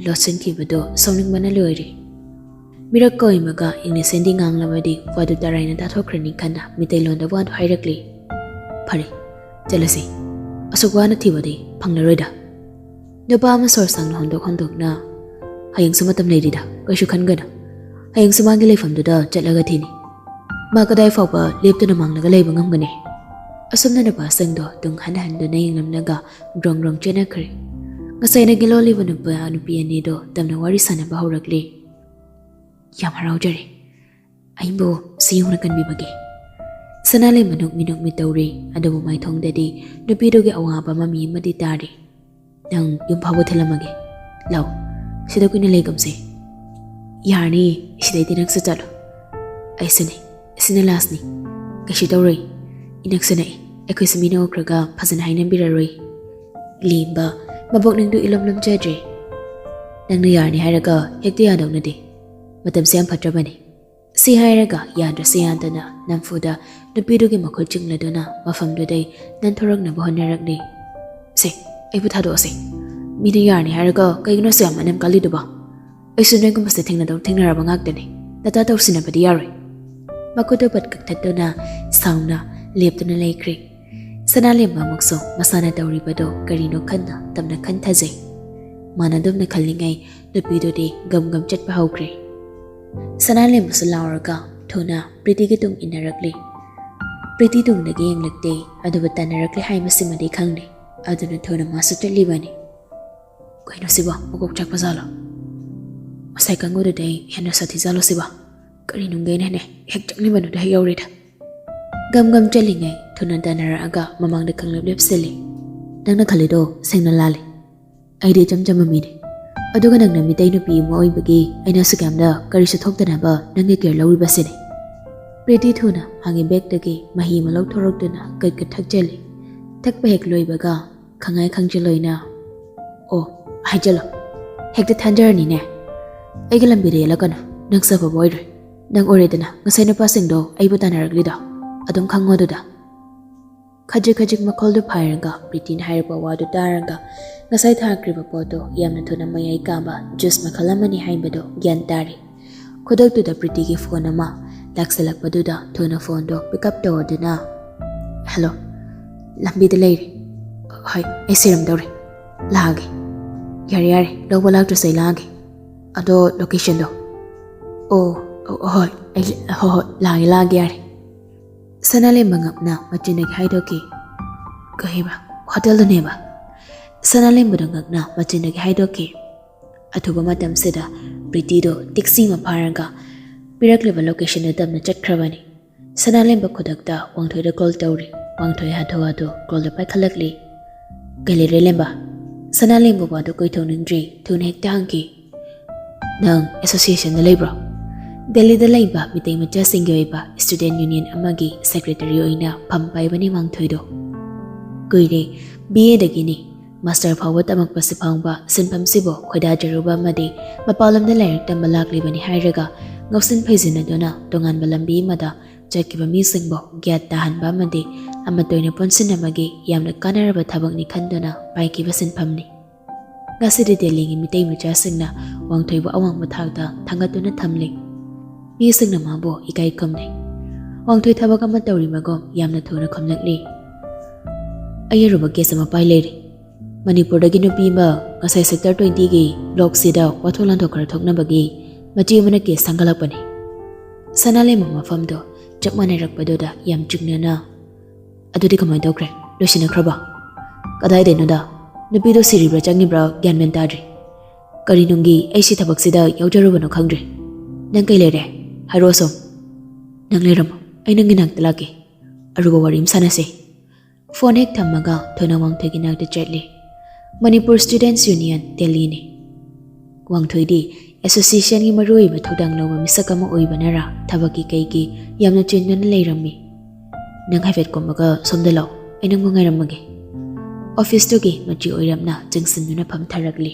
ꯂꯣꯠꯁꯤꯟꯈꯤꯕꯗꯨ ꯁꯥꯎꯅꯤꯡꯕꯅ ꯂꯣꯏꯔꯦ꯫ ꯃꯤꯔꯛ ꯀꯣꯏꯃꯒ ꯏꯪꯂꯤꯁ ꯍꯤꯟꯗꯤ ꯉꯥꯡꯂꯕꯗꯤ ꯋꯥꯗꯨ ꯇꯔꯥꯏꯅ ꯇꯥꯊꯣꯛꯈ꯭ꯔꯅꯤ ꯈꯟꯅ ꯃꯤꯇꯩꯂꯣꯟꯗ ꯋꯥꯗꯨ ꯍꯥꯏꯔꯛꯂꯤ꯫ "ꯐꯔꯦ, ꯆꯠꯂꯁꯤ"꯫ ꯑꯁꯨꯛ ꯋꯥꯅ ꯊꯤꯕꯗꯤ ꯐꯪꯂꯔꯣꯏꯗ꯫ ꯅꯨꯄꯥ ꯑꯃ ꯁꯣꯔ ꯁꯥꯡꯅ ꯍꯣꯟꯗꯣꯛ ꯍꯣꯟꯗꯣꯛꯅ, "ꯍꯌꯦꯡꯁꯨ ꯃꯇꯝ ꯂꯩꯔꯤꯗ, ꯀꯩꯁꯨ ꯈꯟꯒꯅꯨ꯫ ꯍꯌꯦꯡꯁꯨ ꯃꯥꯒꯤ ꯂꯩꯐꯝꯗꯨꯗ ꯆꯠꯂꯒ ꯊꯤꯅꯤ꯫ ꯃꯥ ꯀꯗꯥꯏ ꯐꯥꯎꯕ ꯂꯦꯞꯇꯨꯅ ꯃꯥꯡꯂꯒ ꯂꯩꯕ ꯉꯝꯒꯅꯤ?" ꯑꯁꯨꯝꯅ ꯅꯨꯄꯥꯁꯤꯡꯗꯣ ꯇꯨꯡ ꯍꯟ ꯍꯟꯗꯨꯅ ꯌꯦꯡꯂꯝꯂꯒ ꯒ꯭ꯔꯣꯡ ꯒ꯭ꯔꯣꯡ ꯆꯦꯟꯅꯈ꯭ꯔꯦ꯫ ꯉꯁꯥꯏꯅ ꯒꯦꯂꯣ ꯂꯤꯕ ꯅꯨꯄꯥ ꯅꯨꯄꯤ ꯑꯅꯤꯗꯣ ꯇꯝꯅ ꯋꯥꯔꯤ ꯁꯥꯟꯅꯕ ꯍꯧꯔꯛꯂꯦ꯫ "ꯌꯥꯝ ꯍꯔꯥꯎꯖꯔꯦ, ꯑꯩꯕꯨ ꯁꯤ ꯌꯧꯅ ꯀꯟꯕꯤꯕꯒꯤ꯫" ꯁꯅꯥꯂꯩꯃ ꯅꯣꯛꯃꯤ ꯅꯣꯛꯃꯤ ꯇꯧꯔꯤ, ꯑꯗꯨꯕꯨ ꯃꯥꯏꯊꯣꯡꯗꯗꯤ ꯅꯨꯄꯤꯗꯨꯒꯤ ꯑꯋꯥꯕ ꯃꯃꯤ ꯑꯃꯗꯤ ꯇꯥꯔꯤ꯫ "ꯅꯪ ꯌꯨꯝ ꯐꯥꯎꯕ ꯊꯤꯜꯂꯝꯃꯒꯦ꯫ ꯂꯥꯎ, ꯁꯤꯗ ꯀꯨꯏꯅ ꯂꯩꯒꯨꯝꯁꯦ꯫" "ꯌꯥꯔꯅꯤ, ꯁꯤꯗꯩꯗꯤ ꯅꯪꯁꯨ ꯆꯠꯂꯣ꯫" "ꯑꯩꯁꯨꯅꯦ, ꯁꯤꯅ ꯂꯥꯁꯅꯤ꯫ ꯀꯩꯁꯨ ꯇꯧꯔꯣꯏ, ꯏꯅꯛꯁꯨ ꯅꯛꯏ꯫ ꯑꯩꯈꯣꯏꯁꯨ ꯃꯤꯅ ꯎꯈ꯭ꯔꯒ ꯐꯖꯅ ꯍꯥꯏꯅꯕꯤꯔꯔꯣꯏ꯫" ꯂꯦꯝꯕ ꯃꯕꯣꯛꯅꯤꯡꯗꯨ ꯏꯂꯣꯝ ꯂꯣꯝꯖꯗ꯭ꯔꯦ꯫ "ꯅꯪꯅ ꯌꯥꯔꯅꯤ ꯍꯥꯏꯔꯒ ꯍꯦꯛꯇ ꯌꯥꯗꯧꯅꯗꯦ꯫ ꯃꯇꯝꯁꯦ ꯌꯥꯝ ꯐꯠꯇ꯭ꯔꯕꯅꯤ꯫" ꯁꯤ ꯍꯥꯏꯔꯒ ꯌꯥꯗ꯭ꯔꯁꯨ ꯌꯥꯗꯅ ꯅꯝꯐꯨꯗ ꯅꯨꯄꯤꯗꯨꯒꯤ ꯃꯈꯨꯠ ꯆꯤꯡꯂꯗꯨꯅ ꯃꯐꯝꯗꯨꯗꯩ ꯅꯥꯟꯊꯣꯔꯛꯅꯕ ꯍꯣꯠꯅꯔꯛꯂꯦ꯫ "ꯁꯦ, ꯑꯩꯕꯨ ꯊꯥꯗꯣꯛꯑꯁꯦ꯫ ꯃꯤꯅ ꯌꯥꯔꯅꯤ ꯍꯥꯏꯔꯒ ꯀꯩꯒꯤꯅꯣ ꯑꯁꯨꯛ ꯌꯥꯝ ꯑꯅꯝ ꯀꯜꯂꯤꯗꯨꯕꯣ? ꯑꯩꯁꯨ ꯅꯣꯏꯒꯨꯝꯕꯁꯦ ꯊꯦꯡꯅꯗꯧ ꯊꯦꯡꯅꯔꯕ ꯉꯥꯛꯇꯅꯤ꯫ ꯅꯇꯥ ꯇꯧꯁꯤꯟꯅꯕꯗꯤ ꯌꯥꯔꯣꯏ꯫" ꯃꯈꯨꯠꯇꯨ ꯄꯠ ꯀꯛꯊꯠꯇꯨꯅ ꯁꯥꯎꯅ ꯂꯦꯞꯇꯨꯅ ꯂꯩꯈ꯭ꯔꯦ꯫ ꯁꯅꯥꯂꯦꯝꯕ ꯑꯃꯨꯛꯁꯨ ꯃꯁꯥꯅ ꯇꯧꯔꯤꯕꯗꯣ ꯀꯔꯤꯅꯣ ꯈꯟꯅ ꯇꯝꯅ ꯈꯟꯊꯖꯩ꯫ ꯃꯥꯅ ꯑꯗꯨꯝꯅ ꯈꯜꯂꯤꯉꯩ ꯅꯨꯄꯤꯗꯨꯗꯤ ꯒꯝ ꯒꯝ ꯆꯠꯄ ꯍꯧꯈ꯭ꯔꯦ꯫ ꯁꯅꯥꯂꯦꯝꯕꯁꯨ ꯂꯥꯎꯔꯒ ꯊꯨꯅ ꯄ꯭ꯔꯤꯇꯤꯒꯤ ꯇꯨꯡ ꯏꯟꯅꯔꯛꯂꯦ꯫ ꯄ꯭ꯔꯤꯇꯤ ꯇꯨꯡꯗꯒꯤ ꯌꯦꯡꯂꯛꯇꯦ, ꯑꯗꯨꯕꯨ ꯇꯥꯟꯅꯔꯛꯂꯦ ꯍꯥꯏꯕꯁꯤꯃꯗꯤ ꯈꯪꯂꯦ꯫ ꯑꯗꯨꯅ ꯊꯨꯅ ꯃꯥꯁꯨ ꯆꯠꯂꯤꯕꯅꯤ꯫ "ꯀꯩꯅꯣ ꯁꯤꯕꯣ, ꯃꯀꯣꯛ ꯆꯥꯛꯄ ꯖꯥꯠꯂꯣ? ꯉꯁꯥꯏ ꯀꯥꯡꯕꯨꯗꯨꯗꯩ ꯍꯦꯟꯅ ꯁꯥꯊꯤ ꯖꯥꯠꯂꯣ ꯁꯤꯕꯣ? ꯀꯔꯤ ꯅꯨꯡꯒꯦꯅꯦꯅꯦ ꯍꯦꯛ ꯆꯪꯂꯤꯕꯅꯨꯗ ꯍꯦꯛ ꯌꯧꯔꯦꯗ꯫" ꯒꯝ ꯒꯝ ꯆꯠꯂꯤꯉꯩ ꯊꯨꯅ ꯇꯥꯟꯅꯔꯛꯑꯒ ꯃꯃꯥꯡꯗ ꯈꯪꯂꯦꯞ ꯂꯦꯞꯁꯤꯜꯂꯤ꯫ "ꯅꯪꯅ ꯈꯜꯂꯤꯗꯣ ꯁꯦꯡꯅ ꯂꯥꯜꯂꯤ꯫ ꯑꯩꯗꯤ ꯏꯆꯝ ꯆꯝꯕ ꯃꯤꯅꯤ꯫ ꯑꯗꯨꯒ ꯅꯪꯅ ꯃꯤꯇꯩ ꯅꯨꯄꯤ ꯑꯃ ꯑꯣꯏꯕꯒꯤ ꯑꯩꯅ ꯑꯁꯨꯛ ꯌꯥꯝꯅ ꯀꯔꯤꯁꯨ ꯊꯣꯛꯇꯅꯕ ꯅꯪꯒꯤ ꯀꯦꯌꯔ ꯂꯧꯔꯤꯕꯁꯤꯅꯤ꯫" ꯄ꯭ꯔꯤꯇꯤ ꯊꯨꯅ ꯃꯥꯒꯤ ꯕꯦꯒꯇꯒꯤ ꯃꯍꯤ ꯑꯃ ꯂꯧꯊꯣꯔꯛꯇꯨꯅ ꯀꯠ ꯀꯠ ꯊꯛꯆꯜꯂꯤ꯫ ꯊꯛꯄ ꯍꯦꯛ ꯂꯣꯏꯕꯒ ꯈꯪꯉꯥꯏ ꯈꯪꯖꯤꯜꯂꯣꯏꯅ, "ꯑꯣ, ꯍꯥꯏꯖꯜꯂꯣ꯫ ꯍꯦꯛꯇ ꯊꯥꯟꯖꯔꯅꯤꯅꯦ꯫ ꯑꯩꯒꯤ ꯂꯝꯕꯤꯗ ꯌꯦꯜꯂꯛꯀꯅꯨ꯫ ꯅꯪ ꯁꯥꯐꯕ ꯑꯣꯏꯔꯣꯏ꯫ ꯅꯪ ꯑꯣꯏꯔꯦꯗꯅ ꯉꯁꯥꯏ ꯅꯨꯄꯥꯁꯤꯡꯗꯣ ꯑꯩꯕꯨ ꯇꯥꯟꯅꯔꯛꯂꯤꯗꯣ꯫ ꯑꯗꯨꯝ ꯈꯪꯉꯣ ꯑꯗꯨꯗ꯫" ꯈꯖꯤꯛ ꯈꯖꯤꯛ ꯃꯈꯣꯜꯗꯨ ꯐꯥꯏꯔꯒ ꯄ꯭ꯔꯤꯇꯤꯅ ꯍꯥꯏꯔꯛꯄ ꯋꯥꯗꯨ ꯇꯥꯔꯒ ꯉꯁꯥꯏ ꯊꯥꯈ꯭ꯔꯤꯕ ꯄꯣꯠꯇꯣ ꯌꯥꯝꯅ ꯊꯨꯅ ꯃꯌꯥꯏ ꯀꯥꯕ ꯖꯨꯁ ꯃꯈꯜ ꯑꯃꯅꯤ ꯍꯥꯏꯕꯗꯣ ꯒ꯭ꯌꯥꯟ ꯇꯥꯔꯦ꯫ ꯈꯨꯗꯛꯇꯨꯗ ꯄ꯭ꯔꯤꯇꯤꯒꯤ ꯐꯣꯟ ꯑꯃ ꯂꯥꯛꯁꯤꯜꯂꯛꯄꯗꯨꯗ ꯊꯨꯅ ꯐꯣꯟꯗꯣ ꯄꯤꯛ ꯑꯞ ꯇꯧꯔꯗꯨꯅ, "ꯍꯜꯂꯣ, ꯂꯝꯕꯤꯗ ꯂꯩꯔꯦ꯫ "ꯍꯣꯏ, ꯑꯩ ꯁꯤꯔꯝꯗꯧꯔꯦ꯫ ꯂꯥꯛꯑꯒꯦ꯫" "ꯌꯥꯔꯦ, ꯌꯥꯔꯦ, ꯂꯧꯕ ꯂꯥꯛꯇ꯭ꯔꯁꯨ ꯑꯩ ꯂꯥꯛꯑꯒꯦ꯫ ꯑꯗꯣ location ꯗꯣ?" "ꯑꯣ, ꯑꯣ, ꯍꯣꯏ, ꯑꯩ, ꯍꯣꯏ, ꯍꯣꯏ, ꯂꯥꯛꯑꯒꯦ, ꯂꯥꯛꯑꯒꯦ, ꯌꯥꯔꯦ꯫" ꯁꯅꯥꯂꯦꯝꯕ ꯉꯛꯅ ꯃꯆꯤꯟꯗꯒꯤ ꯍꯥꯏꯗꯣꯛꯈꯤ꯫ "ꯀꯩ ꯍꯥꯏꯕ? ꯍꯣꯇꯦꯜꯗꯅꯦꯕ?" ꯁꯅꯥꯂꯦꯝꯕꯗꯣ ꯉꯛꯅ ꯃꯆꯤꯟꯗꯒꯤ ꯍꯥꯏꯗꯣꯛꯈꯤ꯫ ꯑꯊꯨꯕ ꯃꯇꯝꯁꯤꯗ ꯄ꯭ꯔꯤꯇꯤꯗꯣ taxi ꯑꯃ ꯐꯥꯔꯒ ꯄꯤꯔꯛꯂꯤꯕ location ꯗꯨ ꯇꯝꯅ ꯆꯠꯈ꯭ꯔꯕꯅꯤ꯫ ꯁꯅꯥꯂꯦꯝꯕ ꯈꯨꯗꯛꯇ ꯋꯥꯡꯊꯣꯏꯗ call ꯇꯧꯔꯤ꯫ ꯋꯥꯡꯊꯣꯏ ꯍꯥꯊꯨ ꯍꯥꯊꯨ call ꯗꯨ ꯄꯥꯏꯈꯠꯂꯛꯂꯤ꯫ "ꯀꯩ ꯂꯩꯔꯦ, ꯂꯦꯝꯕ?" ꯁꯅꯥꯂꯦꯝꯕ ꯋꯥꯗꯨ ꯀꯣꯏꯊꯣꯛꯅꯤꯡꯗ꯭ꯔꯤ, ꯊꯨꯅ ꯍꯦꯛꯇ ꯍꯪꯈꯤ꯫ "ꯅꯪ association ꯗ ꯂꯩꯕ꯭ꯔꯣ?" ꯗꯦꯜꯂꯤꯗ ꯂꯩꯕ ꯃꯤꯇꯩ ꯃꯆꯥꯁꯤꯡꯒꯤ ꯑꯣꯏꯕ student union ꯑꯃꯒꯤ secretary ꯑꯣꯏꯅ ꯐꯝ ꯄꯥꯏꯕꯅꯤ ꯋꯥꯡꯊꯣꯏꯗꯣ꯫ ꯀꯨꯏꯔꯦ, B A ꯗꯒꯤꯅꯤ꯫ Master ꯐꯥꯎꯕ ꯇꯝꯃꯛꯄꯁꯤ ꯐꯥꯎꯕ ꯁꯤꯟꯐꯝꯁꯤꯕꯨ ꯈꯣꯏꯗꯥꯖꯔꯨꯕ ꯑꯃꯗꯤ ꯃꯄꯥꯟ ꯂꯝꯗ ꯂꯥꯏꯔꯤꯛ ꯇꯝꯕ ꯂꯥꯛꯂꯤꯕꯅꯤ ꯍꯥꯏꯔꯒ ꯉꯥꯎꯁꯤꯟ ꯐꯩꯖꯤꯟꯅꯗꯨꯅ ꯇꯣꯉꯥꯟꯕ ꯂꯝꯕꯤ ꯑꯃꯗ ꯆꯠꯈꯤꯕ ꯃꯤꯁꯤꯡꯕꯨ ꯒ꯭ꯌꯥꯟ ꯇꯥꯍꯟꯕ ꯑꯃꯗꯤ ꯑꯃꯠꯇ ꯑꯣꯏꯅ ꯄꯨꯟꯁꯤꯟꯅꯕꯒꯤ ꯌꯥꯝꯅ ꯀꯥꯟꯅꯔꯕ ꯊꯕꯛꯅꯤ ꯈꯟꯗꯨꯅ ꯄꯥꯏꯈꯤꯕ ꯁꯤꯟꯐꯝꯅꯤ꯫ ꯉꯁꯤꯗꯤ ꯗꯦꯜꯂꯤꯒꯤ ꯃꯤꯇꯩ ꯃꯆꯥꯁꯤꯡꯅ ꯋꯥꯡꯊꯣꯏꯕꯨ ꯑꯋꯥꯡꯕ ꯊꯥꯛꯇ ꯊꯥꯡꯒꯠꯇꯨꯅ ꯊꯝꯂꯤ꯫ ꯃꯤꯁꯤꯡꯅ ꯃꯥꯕꯨ ꯏꯀꯥꯏ ꯈꯨꯝꯅꯩ꯫ ꯋꯥꯡꯊꯣꯏ ꯊꯕꯛ ꯑꯃ ꯇꯧꯔꯤꯕꯒꯨꯝ ꯌꯥꯝꯅ ꯊꯨꯅ ꯈꯨꯝꯂꯛꯂꯤ꯫ "ꯑꯩ ꯑꯔꯨꯕ case ꯑꯃ ꯄꯥꯏ ꯂꯩꯔꯦ꯫ ꯃꯅꯤꯄꯨꯔꯗꯒꯤ ꯅꯨꯄꯤ ꯑꯃ ꯉꯁꯥꯏ sector twenty ꯒꯤ block ꯁꯤꯗ ꯋꯥꯊꯣꯛ ꯂꯥꯟꯊꯣꯛ ꯈꯔ ꯊꯣꯛꯅꯕꯒꯤ ꯃꯆꯦ ꯑꯃꯅ case ꯊꯥꯡꯒꯠꯂꯛꯄꯅꯤ꯫" ꯁꯅꯥꯂꯦꯝꯕ ꯃꯐꯝꯗꯣ ꯆꯞ ꯃꯥꯟꯅꯔꯛꯄꯗꯨꯗ ꯌꯥꯝ ꯆꯤꯡꯅꯅ, "ꯑꯗꯨꯗꯤ ꯀꯃꯥꯏꯅ ꯇꯧꯈ꯭ꯔꯦ? ꯂꯣꯏꯁꯤꯟꯅꯈ꯭ꯔꯕꯣ?" "ꯀꯗꯥꯏꯗꯩꯅꯣꯗ? ꯅꯨꯄꯤꯗꯣ ꯁꯤꯔꯤꯕ꯭ꯔꯥ ꯆꯪꯉꯤꯕ꯭ꯔꯥ ꯒ꯭ꯌꯥꯟ ꯃꯦꯟ ꯇꯥꯗ꯭ꯔꯤ꯫ ꯀꯔꯤ ꯅꯨꯡꯒꯤ ꯑꯩ ꯁꯤ ꯊꯕꯛꯁꯤꯗ ꯌꯥꯎꯖꯔꯨꯕꯅꯣ ꯈꯪꯗ꯭ꯔꯦ꯫ ꯅꯪ ꯀꯩ ꯂꯩꯔꯦ? ꯍꯥꯏꯔꯛꯑꯣ ꯁꯨꯝ꯫" "ꯅꯪ ꯂꯩꯔꯝꯃꯣ, ꯑꯩ ꯅꯪꯒꯤ ꯅꯥꯛꯇ ꯂꯥꯛꯀꯦ꯫ ꯑꯔꯨꯕ ꯋꯥꯔꯤ ꯑꯃ ꯁꯥꯟꯅꯁꯦ꯫" ꯐꯣꯟ ꯍꯦꯛ ꯊꯝꯃꯒ ꯊꯣꯏꯅ ꯋꯥꯡꯊꯣꯏꯒꯤ ꯅꯥꯛꯇ ꯆꯠꯂꯤ꯫ Manipur Students Union, ꯗꯦꯜꯂꯤꯅꯤ꯫ ꯋꯥꯡꯊꯣꯏꯗꯤ association ꯒꯤ ꯃꯔꯨꯑꯣꯏꯕ ꯊꯧꯗꯥꯡ ꯂꯧꯕ ꯃꯤꯁꯛ ꯑꯃ ꯑꯣꯏꯕꯅꯔꯥ ꯊꯕꯛꯀꯤ ꯀꯩꯒꯤ ꯌꯥꯝꯅ ꯆꯤꯟꯗꯨꯅ ꯂꯩꯔꯝꯃꯤ꯫ "ꯅꯪ ꯍꯥꯏꯐꯦꯠ ꯀꯨꯝꯃꯒ ꯁꯣꯝꯗ ꯂꯥꯛꯑꯣ, ꯑꯩ ꯅꯪꯕꯨ ꯉꯥꯏꯔꯝꯃꯒꯦ꯫" Office ꯇꯨꯒꯤ ꯃꯆꯤ ꯑꯣꯏꯔꯞꯅ ꯆꯪꯁꯤꯟꯗꯨꯅ ꯐꯝꯊꯔꯛꯂꯤ꯫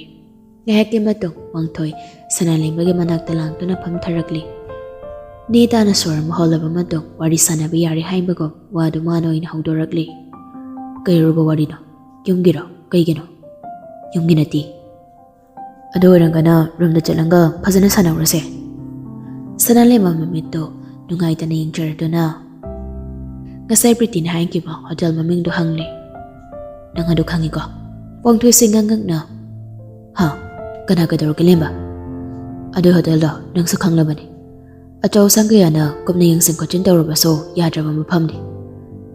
ꯉꯥꯏꯍꯥꯛꯀꯤ ꯃꯇꯨꯡ ꯋꯥꯡꯊꯣꯏ ꯁꯅꯥꯂꯦꯝꯕꯒꯤ ꯃꯅꯥꯛꯇ ꯂꯥꯡꯗꯨꯅ ꯐꯝꯊꯔꯛꯂꯤ꯫ ꯅꯦ ꯇꯥꯅ ꯁꯣꯔ ꯑꯃ ꯍꯣꯜꯂꯕ ꯃꯇꯨꯡ ꯋꯥꯔꯤ ꯁꯥꯟꯅꯕ ꯌꯥꯔꯦ ꯍꯥꯏꯕꯒꯨꯝ ꯋꯥꯗꯨ ꯃꯥꯅ ꯑꯣꯏꯅ ꯍꯧꯗꯣꯔꯛꯂꯤ꯫ "ꯀꯩ ꯑꯔꯨꯕ ꯋꯥꯔꯤꯅꯣ? ꯌꯨꯝꯒꯤꯔꯣ? ꯀꯩꯒꯤꯅꯣ?" "ꯌꯨꯝꯒꯤ ꯅꯠꯇꯦ꯫" "ꯑꯗꯨ ꯑꯣꯏꯔꯒꯅ room ꯗ ꯆꯠꯂꯒ ꯐꯖꯅ ꯁꯥꯟꯅꯧꯔꯁꯦ꯫" ꯁꯅꯥꯂꯦꯝꯕ ꯃꯃꯤꯠꯇꯨ ꯅꯨꯡꯉꯥꯏꯇꯅ ꯌꯦꯡꯖꯔꯗꯨꯅ ꯉꯁꯥꯏ ꯄ꯭ꯔꯤꯇꯤꯅ ꯍꯥꯏꯈꯤꯕ ꯍꯣꯇꯦꯜ ꯃꯃꯤꯡꯗꯨ ꯍꯪꯂꯦ꯫ ꯅꯪ ꯑꯗꯨ ꯈꯪꯉꯤꯀꯣ? ꯋꯥꯡꯊꯣꯏꯁꯦ ꯉꯛꯉꯛꯅ, "ꯍꯥ? ꯀꯅꯥ ꯀꯩꯗꯧꯔꯒꯦ, ꯂꯦꯝꯕ?" "ꯑꯗꯨ ꯍꯣꯇꯦꯜꯗꯣ ꯅꯪꯁꯨ ꯈꯪꯂꯕꯅꯤ꯫ ꯑꯆꯧ ꯑꯁꯥꯡ ꯀꯌꯥꯅ ꯀꯨꯞꯅ ꯌꯦꯡꯁꯤꯟ ꯈꯣꯠꯆꯤꯟ ꯇꯧꯔꯕꯁꯨ ꯌꯥꯗ꯭ꯔꯕ ꯃꯐꯝꯅꯤ꯫